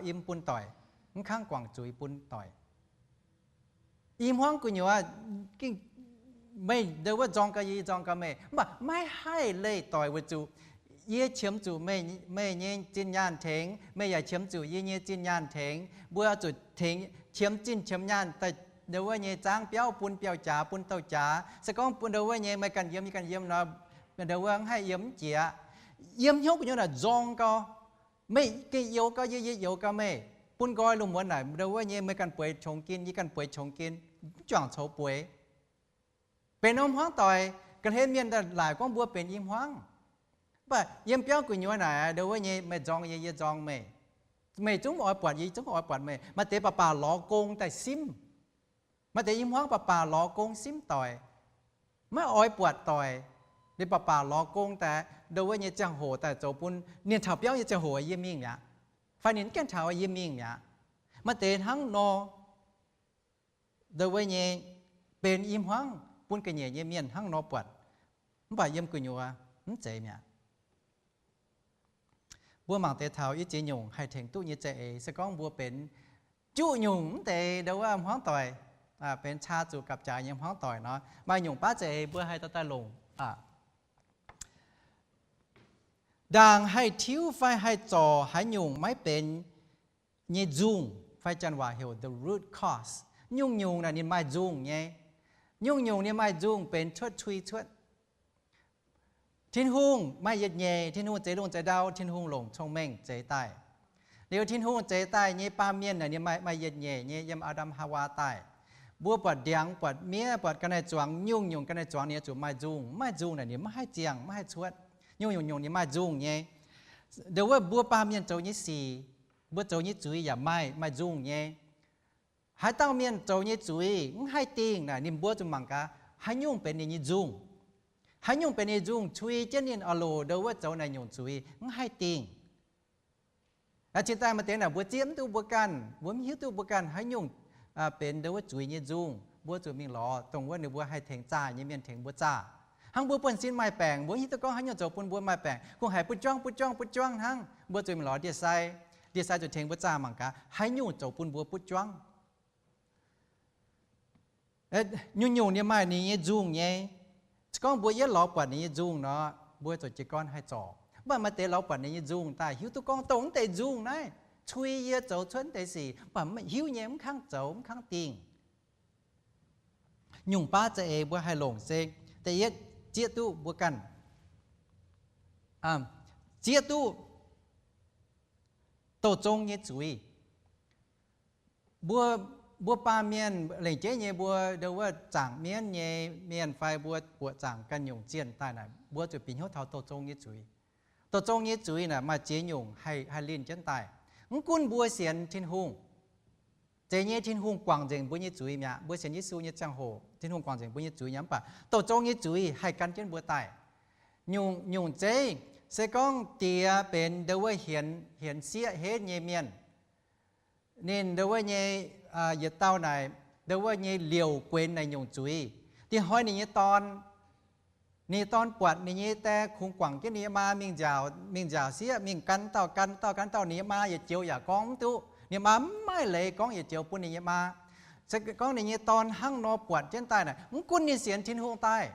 im bun doic, mv kangv guangc zuiz bun doic. I hmuangv gu'nyuoz, meih ndau wuov nzorng gau yie, yie nzorng gau meih, mv baac maiv haih leih doic weic zuqc yie qiemx zuqc meih, meih nyei zinh nyaanh tengx, meih yaac qiemx zuqc yie nyei zinh nyaanh tengx. Mbuo zuqc tengx, qiemx zinh qiemx nyaanh daaih ndau wuov nyei zaangv biauv bun biauv-jaax, bun douh jaax. Se gorngv bun ndau wuov nyei meih ganh yiem, yie ganh yiem nor, ndau wuov mv haih yiem mv jiex. Yiem hnyouv gu'nyuoz naaic nzorng gau. Meih gengh youx gau yie, yie youx gau meih. Bun nqoi lungh muonz naaic ndau wuov nyei meih ganh bueix qongx gin, yie ganh bueix qongx gin, mv juangc coux bueix. Benx norm hmuangv doic, ga'hlen mienh daaih laaic gorngv mbuo benx i hmuangv. Mv baac yiem biauv gu'nyuoz naaic ndau wuov nyei meih nzorng yie, yie nzorng meih. Meih zungv oix buatc yie, yie zungv oix buatc meih. Maaih deix baac baac lorz gong daaih simv. Maaih deix i hmuangv baac baac lorz gong simv doic, maiv oix buatc doic. Ninh baac baac lorz gong daaih ndau wuov nyei ziangh hoc daaih zoux bun ninh taux biauv nyei ziangh hoc yie mingh mi'aqv, fai ninh mv gaengh taux yie mingh mi'aqv. Maaih deix hnangv nor, ndau wuov nyei benx i hmuangv bun ga'nyiec nyei mienh hnangv nor buatc, mv baac yiem gu'nyuoz mv zeiz mi'aqv. Mbuo mangc deix taux i ziex nyungc haih tengx duqv nyei za'eix, se gorngv mbuo benx juqv nyungc mv deix ndau wuov hmuangv doic, benx caa zuqc gapv-jaaix nyei hmuangv doic nor, maaih nyungc baav za'eix mbuo haih dorh daaih longc. Ndaangc haih tiuv fai haih zorc haaix nyungc maiv benx nyei nzungh, fai Janx waac heuc the root cause. Nyungc-nyungc naaic ninh maaih nzungh nyei. Nyungc-nyungc ninh maaih nzungh benx cuotv cui cuotv. Tin-Hungh maaih yietc nyeic, Tin-Hungh zeix lungh zeix ndau, Tin-Hungh longc cong-mengh zeix daaih. Liuz Tin-Hungh zeix daaih nyei baamh mienh naaic ninh maaih, maaih yietc nyeic nyei yiem Aa^ndam Haawaa daaih. Mbuo buatc ndiangx, buatc miev, buatc ga'naaiv-zuangx, nyungc-nyungc ga'naaiv-zuangx ninh oix zuqc maaih nzungh. Mv maaih nzungh naaic ninh mv haih ziangh, mv haih cuotv. Nyungc-nyungc nyungc ninh maaih nzungh nyei. Ndau wuov mbuo baamh mienh zoux nyei sic, mbuo zoux nyei zuiz yaac maaih, maaih nzungh nyei. Haaix dauh mienh zoux nyei zuiz mv haih dingh naaic, ninh mbuo zuqc mangc gaax haaix nyungc benx ninh nyei nzungh. Haaix nyungc benx ninh nyei nzungh cui jienv ninh oix loc ndau wuov zoux naaic nyungc zuiz mv haih dingh. Cingx daaih maaih deix naaic mbuo zieqv mv duqv mbuo ganh, mbuo mv hiuv duqv mbuo ganh haaix nyungc benx ndau wuov zuiz nyei nzungh, mbuo zuqc mingh lorz dongh wuov ninh mbuo haih tengx zaah nyei mienh tengx mbuo zaah. Hnangv mbuo buonv-sin maaih baengc, mbuo mv hiuv duqv gorngv haaix nyungc zoux bun mbuo maaih baengc, kungx haiz butv juangv butv juangv butv juangv hnangv. Mbuo zuqc mingh lorz ndie-sai, ndie-sai zuqc tengx mbuo zaah mangc gaax haaix nyungc zoux bun mbuo butv juangv. Nyungc-nyungc ninh maaih ninh nyei nzungh nyei. Se gorngv mbuo yietv lorz buatc ninh nyei nzungh nor, mbuo zoux jiez gorn haih zorc. Mv baac maaih deix lorz buatc ninh nyei nzungh daaih hiuv duqv gorngv dongh mv deix nzungh naaiv cui yie zoux cuotv mv deix sic, mv baac hiuv nyei mv kangv zoux, mv kangv dingh. Nyungc baav za'eix mbuo haih longc se, da'yietv, zieqv duqv mbuo ganh, zieqv duqv douh zong nyei zuiz. Mbuo, mbuo baamh mienh lengc jeiv nyei mbuo ndau wuov zaangc mienv nyei mienh fai mbuo buoqc zaangc ganh nyungc zienh daaih naaic, mbuo zuqc bieqc hnyouv taux douh zong nyei zuiz. Douh zong nyei zuiz naaic maaih ziex nyungc haih, haih linh jienv daaih. Mv gunv mbuo sienx Tin-Hungh, zeiz nyei Tin-Hungh guangc nzengc mbuo nyei zuiz mi'aqv. Mbuo sienx Yesu nyei ziangh hoc, Tin-Hungh guangc nzengc mbuo nyei zuiz nyei, mv baac douh zong nyei zuiz haih gan jienv mbuo daaih. Nyungc, nyungc zeiv, se gorngv diex benx ndau wuov hienx, hienx sieqv henv nyei mienh, ninh ndau wuov nyei yietc dauh naaic, ndau wuov nyei liouc guenx naaic nyungc zuiz. Diex hnoi ninh nyei dorn, ninh nyei dorn buatc ninh nyei die kungx guangc jienv ninh nyei maa mingh nziaauc, mingh nziaauc sieqv, mingh gan dauh gan dauh gan dauh, ninh nyei maa yietc joux yaac gorngv mv duqv. Ninh maa mv maaih leiz gorngv yietc joux bun ninh nyei maa. Se gorngv ninh nyei dorn hnangv nor buatc jienv daaih naaic, mv gunv ninh sienx Tin-Hungh daaih,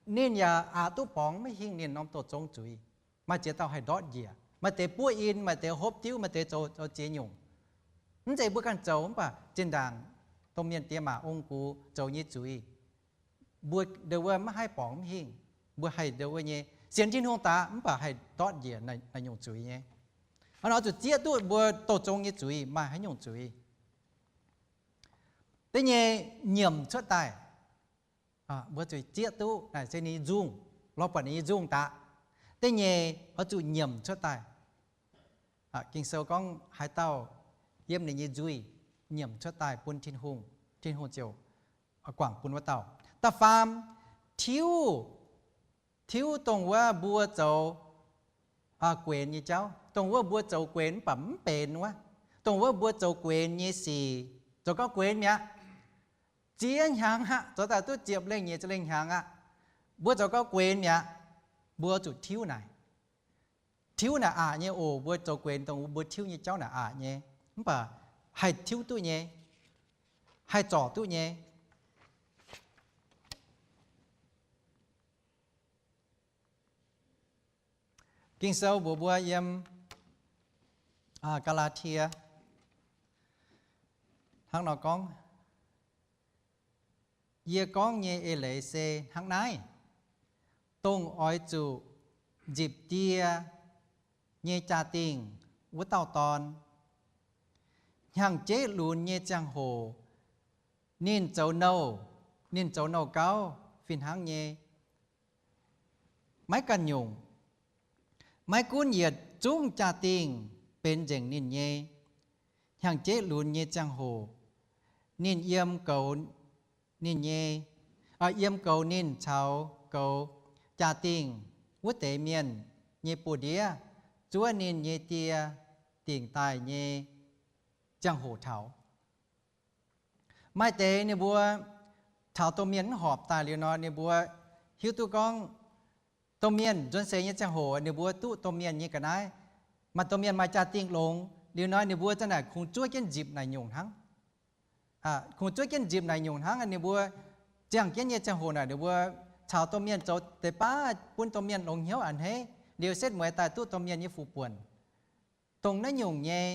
ninh yaac aqc duqv borngz, maiv hingh ninh norm douh zong zuiz. Maaih ziex dauh haih ndortv njiec. Maaih deix buov in, maaih deix hopv diuv, maaih deix zoux, zoux ziex nyungc. Mv zeiz mbuo ganh zoux, mv baac zinh ndaangc domh mienh diex maac ong gux zoux nyei zuiz, mbuo ndau wuov maiv haih borngz mv hingh. Mbuo haih ndau wuov nyei sienx Tin-Hungh daaih, mv baac haih ndortv njiec naaiv nyungc zuiz nyei. Hnangv nor zuqc zieqv duqv mbuo douh zong nyei zuiz maaih haaix nyungc zuiz. Da'nyeic, nyiemc cuotv daaih. Mbuo zuqc zieqv duqv naaic se ninh nyei nzungh, lorz buatc ninh nyei nzungh daaih. Da'nyeic, oix zuqc nyiemc cuotv daaih. Ging-Sou gorngv haaix dauh yiem ninh nyei nzuih nyiemc cuotv daaih bun Tin-Hungh, Tin-Hungh ziouc guangc bun wuov dauh. Da'faam, tiuv, tiuv dongh wuov mbuo zoux guenx nyei jauv, dongh wuov mbuo zoux guenx mv baac mv benx wuov, dongh wuov mbuo zoux guenx nyei sic, zoux gau guenx mi'aqv. Ziex hnyangx aqv, zoux daaih duqv ziepc lengh nyeic ziepc lengh hnyangx aqv, mbuo zoux gau guenx mi'aqv. Mbuo zuqc tiuv naaic. Tiuv naaic aqc nyei oc. Mbuo zoux guenx dongh mbuo tiuv nyei jauv naaic aqc nyei, mv baac haih tiuv duqv nyei, haih zorc duqv nyei. Ging-Sou mbuox mbuo yiem Gaa^laa^tie hnangv nor gorngv, Yie gorngv nyei eix leiz se hnangv naaiv, dongh oix zuqc nzipc die nyei jaa-dingh wuov dauh dorn, hnyangx-jeiv lunx nyei ziangh hoc, ninh zoux nouh, ninh zoux nouh gauv fih hnangv nyei, maiv ganh nyungc. Maiv gunv yietc zungv jaa-dingh benx nzengc ninh nyei, hnyangx-jeiv lunx nyei ziangh hoc, ninh yiem goux ninh nyei, yiem goux ninh caux goux jaa-dingh wuov deix mienh nyei buoz-ndiev, zuov ninh nyei die dingc daaih nyei ziangh hoc taux. Maaih deix ninh mbuo taux domh mienh mv horpc daaih liuz nor, ninh mbuo hiuv duqv gorngv domh mienh nzuonx seix nyei ziangh hoc ninh mbuo duqv domh mienh nyei ga'naaiv, maaih domh mienh maaih jaa-dingh longx liuz nor, ninh mbuo za'naaic kungx zuov jienv nzipc naaic nyungc hnangv. Kungx zuov jienv nzipc naaic nyungc hnangv. Ninh mbuo ziangh jienv nyei ziangh hoc naaic ninh mbuo caux domh mienh zoux deix baav bun domh mienh longx hnyouv a'hneiv, liuz setv mueiz daaih duqv domh mienh nyei fuqv buonc. Dongh naaiv nyungc nyei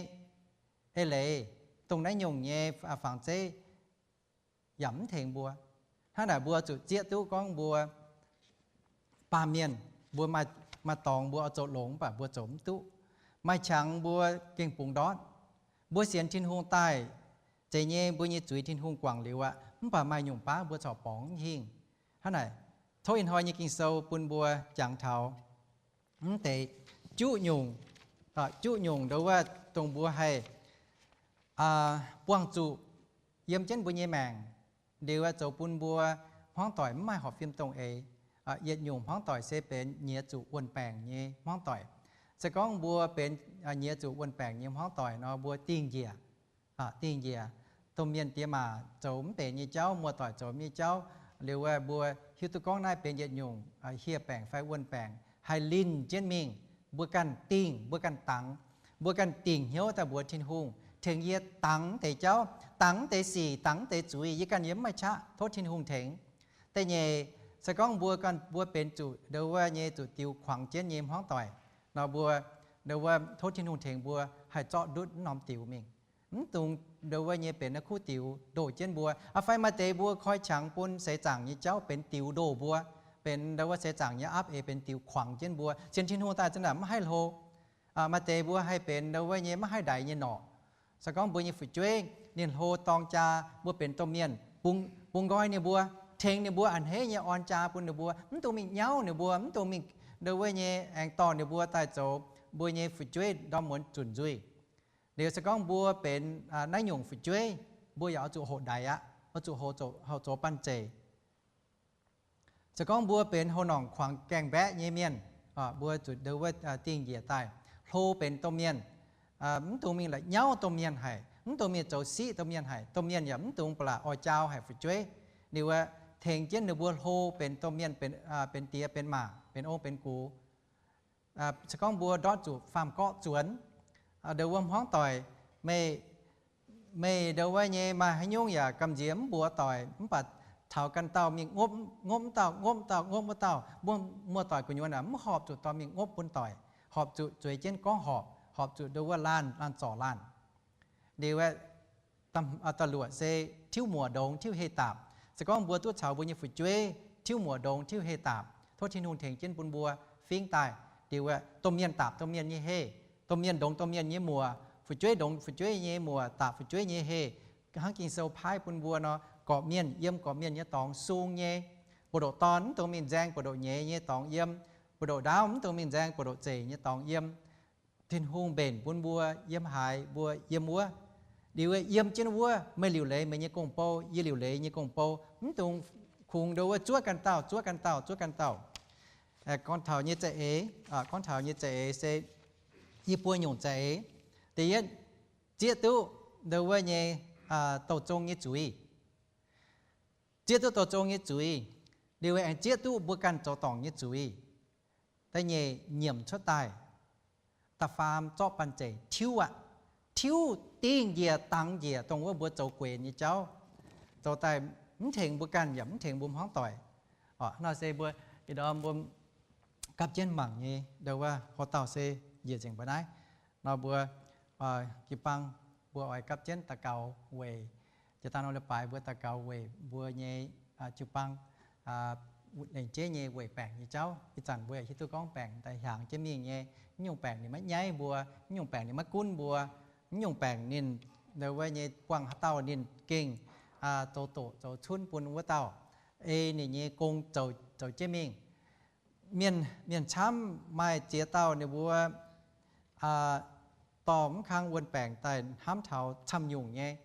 eix leiz, dongh naaiv nyungc nyei fangx zeiv yaac mv tengx mbuo. Hnangv naaic mbuo zuqc zieqv duqv gorngv mbuo baamh mienh, mbuo maaih dorngx mbuo oix zoux longx mv baac mbuo zoux mv duqv. Maaih qangx mbuo gengh bungx ndortv. Mbuo sienx Tin-Hungh daaih zeiz nyei, mbuo nyei zuiz Tin-Hungh guangc liuz aqv, mv baac maaih nyungc baav mbuo corc borngz mv hingh. Hnangv naaic, tov ih hnoi nyei Ging-Sou bun mbuo jangx taux mv deix juqv nyungc, juqv nyungc ndo wuov dongh mbuo haih buangh zuqc yiem jienv mbuo nyei maengc, liuz zoux bun mbuo hmuangv doic mv maaih horpc fim dongh eix. Yietc nyungc hmuangv doic se benx nyiex zuqc wuon-baengc nyei hmuangv doic. Se gorngv mbuo benx nyiex zuqc wuon-baengc nyei hmuangv doic nor, mbuo dingh njiec, dingh njiec. Domh mienh diex maac zoux mv benx nyei jauv, muoz-doic zoux mv nyei jauv, liuz mbuo hiuv duqv gorngv naaiv benx yietc nyungc hieh baengc fai wuon-baengc haih linh jienv mingh. Mbuo ganh dingh, mbuo ganh dangx, mbuo ganh dingc hnyouv daaih mbuox Tin-Hungh, tengx yie dangx deix jauv, dangx deix sic, dangx deix zuiz, yie ganh yie mv maaih qaqv, tov Tin-Hungh tengx. Da'nyeic, se gorngv mbuo ganh mbuo benx zuqc ndo wuov nyei zuqc diux kuangx jienv nyei hmuangv doic nor, mbuo ndo wuov tov Tin-Hungh tengx mbuo haih zorqv ndutv mv norm diux mingh. Mv dungx ndo wuov nyei benx naaiv kuv diux ndoh jienv mbuo. Aa, fai maaih deix mbuo koi qangx bun seix zaangc nyei jauv benx diux ndoh mbuo, benx ndo wuov seix zaangc nyei aapv eix benx diux kuangx jienv mbuo. Sienx Tin-Hungh daaih za'naaic maiv haih hlo. Maaih deix mbuo haih benx ndo wuov nyei maiv haih ndaix nyei norqc. Se gorngv mbuo nyei fu'jueiv ninh hlo dorng jaa, mbuo benx domh mienh, bungx nqoi ninh mbuo, tengx ninh mbuo a'hneiv nyei orn jaa bun ninh mbuo. Mv dungx mingh nyauv ninh mbuo, mv dungx mingh ndo wuov nyei aengx dorh ninh mbuo daaih zoux mbuo nyei fu'jueiv ndorm muonz zunc nzuih. Liuz se gorngv mbuo benx naaiv nyungc fu'jueiv, mbuo yaac oix zuqc hoqc ndaix aqv, oix zuqc hoqc zoux banh zeic. Se gorngv mbuo benx houc norngc kuangx gaengh mbaeqv nyei mienh, mbuo zuqc ndo wuov dingh njiec daaih hlo benx domh mienh. Mv dungx mingh la'nyauv domh mienh haic, mv dungx mingh zoux siqv domh mienh haic. Domh mienh yaac mv dungx ba'laqc oix jaau haic fu'jueiv. Liuz tengx jienv ninh mbuo hlo benx domh mienh, benx diex benx maac, benx ong benx gux. Se gorngv mbuo ndortv zuqc faam-gorqv zuonx, ndo wuov hmuangv doic, meih, meih ndo wuov nyei maaih haaix nyungc yaac gamh nziex mv mbuox doic, mv baac taux ganh dauh mingh ngopv, ngopv wuov dauh, ngopv dauh, ngopv wuov dauh, mbuo muoz-doic gu'nyuoz aeqv, mv horpc zuqc dorh mingh ngopv bun doic. horpc zuqc zueiz jienv gorngv horpc, horpc zuqc ndo wuov laanh, laanh zorc laanh. Liuz aeqv, da'luoqc se tiuv muoc ndongx, tiuv heh daapc. Se gorngv mbuo duqv caux mbuo nyei fu'jueiv tiuv muoc ndongx, tiuv heh daapc, tov Tin-Hungh tengx jienv bun mbuo fingx daaih. Liuz aeqv, domh mienh daapc domh mienh nyei heh, domh mienh ndongx domh mienh nyei muoc, fu'jueiv ndongx fu'jueiv nyei muoc, daapc fu'jueiv nyei heh. Hnangv Ging-Sou paaiv bun mbuo nor, gorqv-mienh yiem gorqv-mienh nyei dorngx sung nyei. Buoz-ndoqv dorn mv dungx mingh nzaeng buoz-ndoqv nyeiz nyei dorngx yiem. Buoz-ndoqv ndaauv mv dungx mingh nzaeng buoz-ndoqv zeic nyei dorngx yiem. Tin-Hungh mbenc bun mbuo yiem haaix, mbuo yiem wuov. Liuz yiem jienv wuov, meih liuc leiz meih nyei gong-bou, yie liuc leiz nyei gong-bou, mv dungx kungx ndo wuov zuov ganh dauh, zuov ganh dauh, zuov ganh dauh. Gorngv taux nyei za'eix, gorngv taux nyei za'eix se yie buo nyungc za'eix. Da'yietv, zieqv duqv ndo wuov nyei douh zong nyei zuiz. Zieqv duqv douh zong nyei zuiz, liuz aengx zieqv duqv mbuo ganh zoux dorngc nyei zuiz. Da'nyeic, nyiemc cuotv daaih. Da'faam, zorqv banh zeic tiuv aqv. Tiuv dingh njiec dangx njiec dongh wuov mbuo zoux gueix nyei jauv, zoux daaih mv tengx mbuo ganh yaac mv tengx mbuo hmuangv doic. Nor se mbuo ih ndorm mbuo gapv jienv mangc nyei ndo wuov houx-dauh se njiec nzengc mba'naaiv. Nor mbuo jiu-baang mbuo oix gapv jienv daux gaux weic, jiex daaih nor leiz-baaix mbuo daux gaux weic mbuo nyei jiu-baang lengc jeiv nyei weic baengc nyei jauv. Ih zanc mbuo hiuv duqv gorngv baengc daaih hiaangx jienv mingh nyei. Mv nyungc baengc ninh maiv nyaiv mbuo, mv nyungc baengc ninh maiv gunv mbuo, mv nyungc baengc ninh ndo wuov nyei buangh haaix dauh ninh gengh zoux doqc zoux cunv bun wuov dauh, ei ninh nyei gong zoux jienv mingh. Mienh, mienh camv maaih ziex dauh ninh mbuo dorh mv kang wuon-baengc daaih hnamv taux camv nyungc nyei.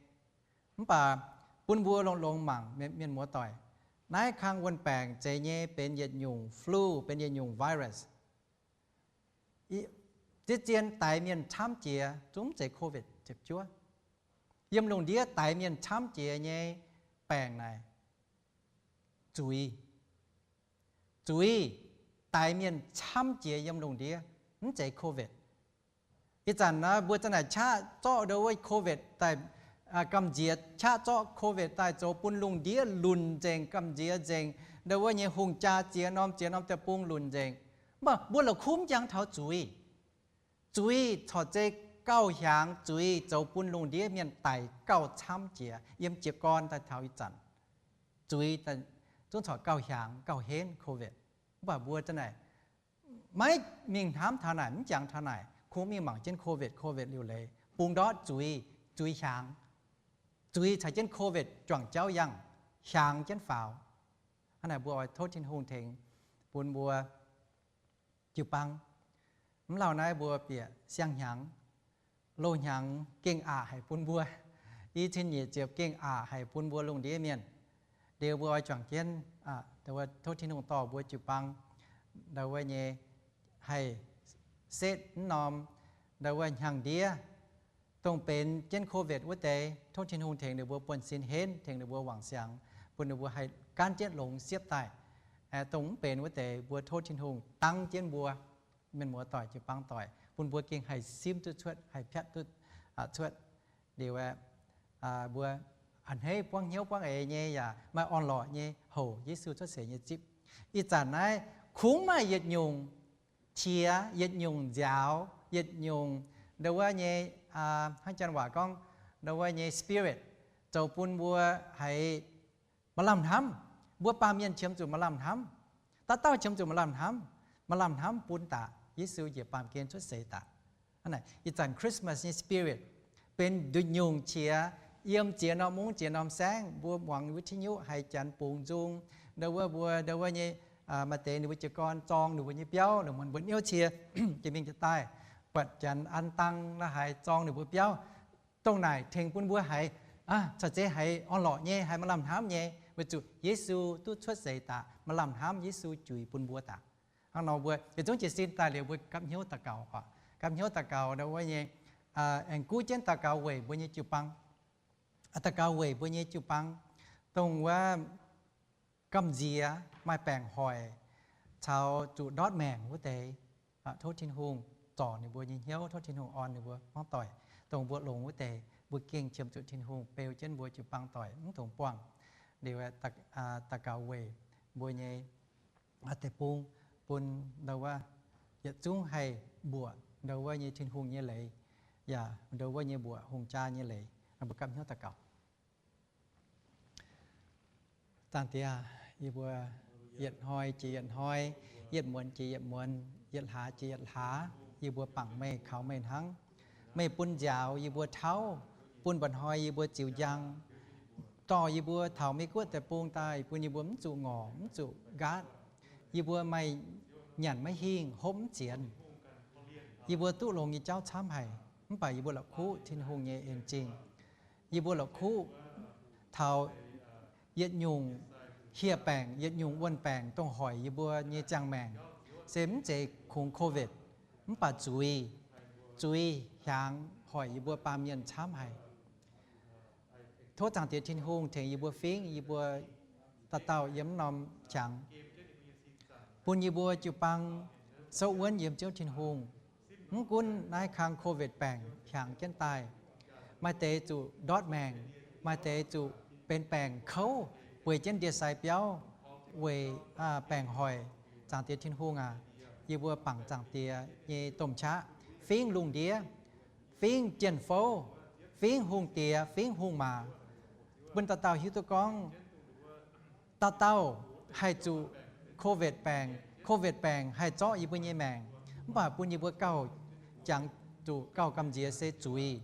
Mv baac bun mbuo longx-longx mangc, mienh muoz-doic, naaiv kang wuon-baengc zeiz nyei benx yietc nyungc flu, benx yietc nyungc virus. Zien-zien daix mienh camv jiex zungv mv zeiz COVID ziepc juov. Yiem lungh ndiev daix mienh camv jiex nyei baengc naaic zuiz. Zuiz daix mienh camv jiex yiem lungh ndiev, mv zeiz COVID. Ih zanc naaiv mbuo za'naaic qaqv zorqv ndo wuov COVID daaih gamh nziex, qaqv zorqv COVID daaih zoux bun lungh ndiev lunc nzengc, gamh nziex nzengc, ndo wuov nyei hungh jaa ziex norm ziex norm deic-bung lunc nzengc. Mv baac mbuo la'kuqv mv jangx taux zuiz. Zuiz corc zeiz gauh hiaangx, zuiz zoux bun lungh ndiev mienh daic gauh camv jiex yiem jiez gorn daaih taux ih zanc. Zuiz zungv corc gauh hiaangx gauh henv COVID. Mv baac mbuo za'naaic maiv mingh hnamv taux naaic, mv jangx taux naaic, kungx mingh mangc jienv COVID, COVID liuc leiz, bungx ndortv zuiz, zuiz hiaangx. Zuiz caux jienv COVID juangc jauv yangh, hiaangx jienv faaux. Hnangv naaic mbuo oix tov Tin-Hungh tengx bun mbuo jiu-baang. Mv lauh naaiv mbuo bieqc siang-hnyangx, loz-hnyangx gengh aqc haic bun mbuo. I cin nyic ziepc gengh aqc haic bun mbuo lungh ndiev mienh. Liuz mbuo oix juangc jienv tov Tin-Hungh dorh mbuo jiu-baang ndo wuov nyei haih setv mv norm ndo wuov hnyangx-ndiev, dongh benx jienv COVID wuov deix, tov Tin-Hungh tengx ninh mbuo buonv-sin henv, tengx ninh mbuo wangc siangx, bun ninh mbuo haih gaanv jienv longx siepv daaih. Dongh mv benx wuov deix, mbuo tov Tin-Hungh dangv jienv mbuo. Mienh muoz-doic, jiu-baang doic, bun mbuo gengh haih simv duqv cuotv, haih piatv duqv cuotv. Liuz aeqv, mbuo a'hneiv buangv hnyouv buangv eix nyei yaac maaih orn-lorqc nyei houc Yesu cuotv seix nyei zipv. Ih zanc naaiv kungx maaih yietc nyungc qiex, yietc nyungc nziaaux, yietc nyungc ndo wuov nyei, hnangv janx waac gorngv, ndo wuov nyei spirit, zoux bun mbuo haiz maaih lamh hnamv. Mbuo baamh mienh qiemx zuqc maaih lamh hnamv. Dauh dauh qiemx zuqc maaih lamh hnamv. Maaih lamh hnamv bun daaih Yesu njiec baamh gen cuotv seix daaih. Ih zanc Christmas nyei spirit benx nduqc nyungc qiex, yiem ziex norm mungv ziex norm saengv, mbuo muangx wuov tin nyuqv haiz janx bungx nzung, ndo wuov mbuo ndo wuov nyei, maaih deix ninh mbuo jiez gorn zorng ninh mbuo nyei biauv, lungh muonz mbuo niouv cie jiex mingh jiex daaih, buatc janx an dang la'haaix zorng ninh mbuo biauv. Dongh naaic tengx bun mbuo haiz, corc zeiz haiz orn-lorqc nyei, haiz maaih lamh hnamv nyei, weic zuqc Yesu duqv cuotv seix daaih, maaih lamh hnamv Yesu juix bun mbuo daaih. Hnangv nor mbuo yietc zungv jiez sin daaih liuz mbuo gapv hnyouv daux gaux oc. Gapv hnyouv daux gaux ndo wuov nyei, aengx guv jienv daux gaux weic mbuo nyei jiu-baang. Daux gaux weic mbuo nyei jiu-baang, dongh wuov gamh nziex, maaih baengc hoic, caux zuqc ndortv maengc wuov deix. Tov Tin-Hungh zorc ninh mbuo nyei hnyouv, tov Tin-Hungh orn ninh mbuo hmuangv doic. Dongh mbuo longx wuov deix, mbuo gengh qiemx zuqc Tin-Hungh beu jienv mbuo jiu-baang doic mv dungx buangh. Liuz daux gaux weic mbuo nyei deic-bung, bun ndo wuov yietc zungv haih mbuoqc ndo wuov nyei Tin-Hungh nyei leiz, yaac ndo wuov nyei mbuoqc hungh jaa nyei leiz. Mbuo gapv hnyouv daux gaux. Zaangc Diex, yie mbuo yietc hnoi jiex yietc hnoi, yietc muonz jiex yietc muonz, yietc hlaax jiex yietc hlaax, yie mbuo bangc meih, kaux meih hnangv. Meih bun nziaaux yie mbuo tauv, bun mba'hnoi yie mbuo ziux njang, dorh yie mbuo taux Meiv Guoqv deic-bung daaih, bun yie mbuo mv zuqc ngorc, mv zuqc nqaatv. Yie mbuo maaih nyanc maiv hingh, hopv mv zienx. Yie mbuo duqv longx nyei jauv camv haic, mv baac yie mbuo la'kuqv Tin-Hungh nyei en-zingh. Yie mbuo la'kuqv taux yietc nyungc hieh baengc, yietc nyungc wuonh baengc dongh hoic yie mbuo nyei ziangh maengc, se mv zeiz kungx COVID, mv baac zuiz, zuiz hiaangx hoic yie mbuo baamh mienh camv haic. Tov Zaangc Diex Tin-Hungh tengx yie mbuo fingv yie mbuo dauh dauh yiem m'norm qangx, bun yie mbuo jiu-baang souv wuonv yiem Ziouv Tin-Hungh. Mv gunv naaiv kang COVID baengc hiaangx jienv daaih, maaih deix zuqc ndortv maengc, maaih deix zuqc benx baengc kouv, bueix jienv ndie-sai biauv weic baengc hoic. Zaangc Diex Tin-Hungh aac, yie mbuo bangc Zaangc Diex nyei domh qaqv, fingv lungh ndiev, fingv jien-fouv, fingv hungh diex, fingv hungh maac, bun dauh dauh hiuv duqv gorngv dauh dauh haih zuqc COVID baengc, COVID baengc haih zorqv yie mbuo nyei maengc, mv baac bun yie mbuo gauh jangx zuqc gauh gamh nziex se zuiz.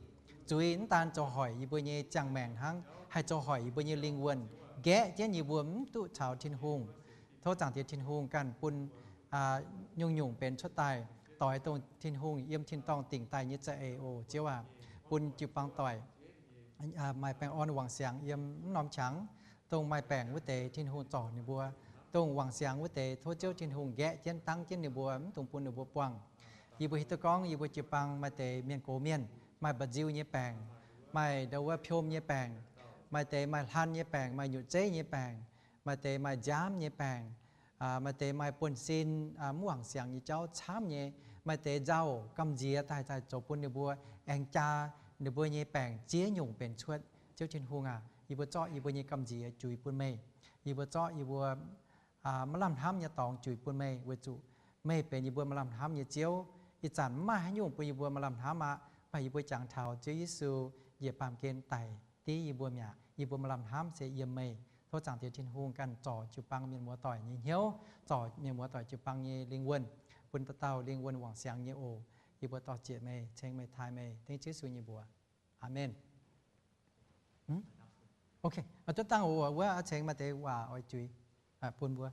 Zuiz mv daan zoux hoic yie mbuo nyei ziangh maengc hnangv, haih zoux hoic yie mbuo nyei lingh wuonh, nqaeqv jienv yie mbuo mv duqv caux Tin-Hungh. Tov Zaangc Diex Tin-Hungh ganh bun nyungc-nyungc benx cuotv daaih doix dongh Tin-Hungh yiem tin-dorngh dingc daaih nyei za'eix oc. Ziouv aac, bun jiu-baang doic maaih baengh orn wangc siangx yiem m'norm qangx. Dongh maaih baengc wuov deix Tin-Hungh zorc ninh mbuo. Dongh wangc siangx wuov deix tov Ziouv Tin-Hungh nqaeqv jienv dangv jienv ninh mbuo, mv dungx bun ninh mbuo buangh. Yie mbuo hiuv duqv gorngv yie mbuo jiu-baang maaih deix mienh gox mienh maaih mba'nziu nyei baengc, maaih ndo wuov piom nyei baengc, maaih deix maaih hlan nyei baengc, maaih nyutc zeiv nyei baengc, maaih deix maaih nziaamv nyei baengc, maaih deix maaih buonv-sin mv wangc siangx nyei jauv camv nyei, maaih deix nzauh gamh nziex daaih, daaih zoux bun ninh mbuo aengx jaa ninh mbuo nyei baengc ziex nyungc benx cuotv. Ziouv Tin-Hungh aac, yie mbuo zorqv yie mbuo nyei gamh nziex juix bun meih. Yie mbuo zorqv yie mbuo maaih lamh hnamv nyei dorngx juix bun meih, weic zuqc meih benx yie mbuo maaih lamh hnamv nyei Ziouv. Ih zanc mv maaih haaix nyungc bun yie mbuo maaih lamh hnamv aqv. Mv baac yie mbuo jangx taux Ziouv Yesu njiec baamh gen daic div yie mbuo mi'aqv. Yie mbuo maaih lamh hnamv se yiem meih. Tov Zaangc Diex Tin-Hungh ganh zorc jiu-baang mienh muoz-doic nyei hnyouv, zorc mienh muoz-doic jiu-baang nyei lingh wuonh, bun dauh dauh lingh wuonh wangc siangx nyei oc. Yie mbuo dor-ziec meih, ceng meih, taaih meih, dengv Ziouv Yesu nyei mbuox. Aamen. Ok, duqv dangh oc. Wuov a'cengx maaih deix waac oix juix bun mbuo.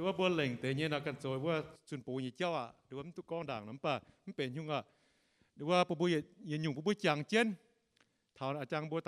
Wuov mbuo lengc deix nyei nor ganh zoux wuov zunh-boz nyei jauv aqv. Wuov mv duqv gorngv ndaangc nor, mv baac mv benx nyungc aqv. Wuov bun mbuo yietc nyungc bun mbuo jangx jienv. Taux a'jang mbuo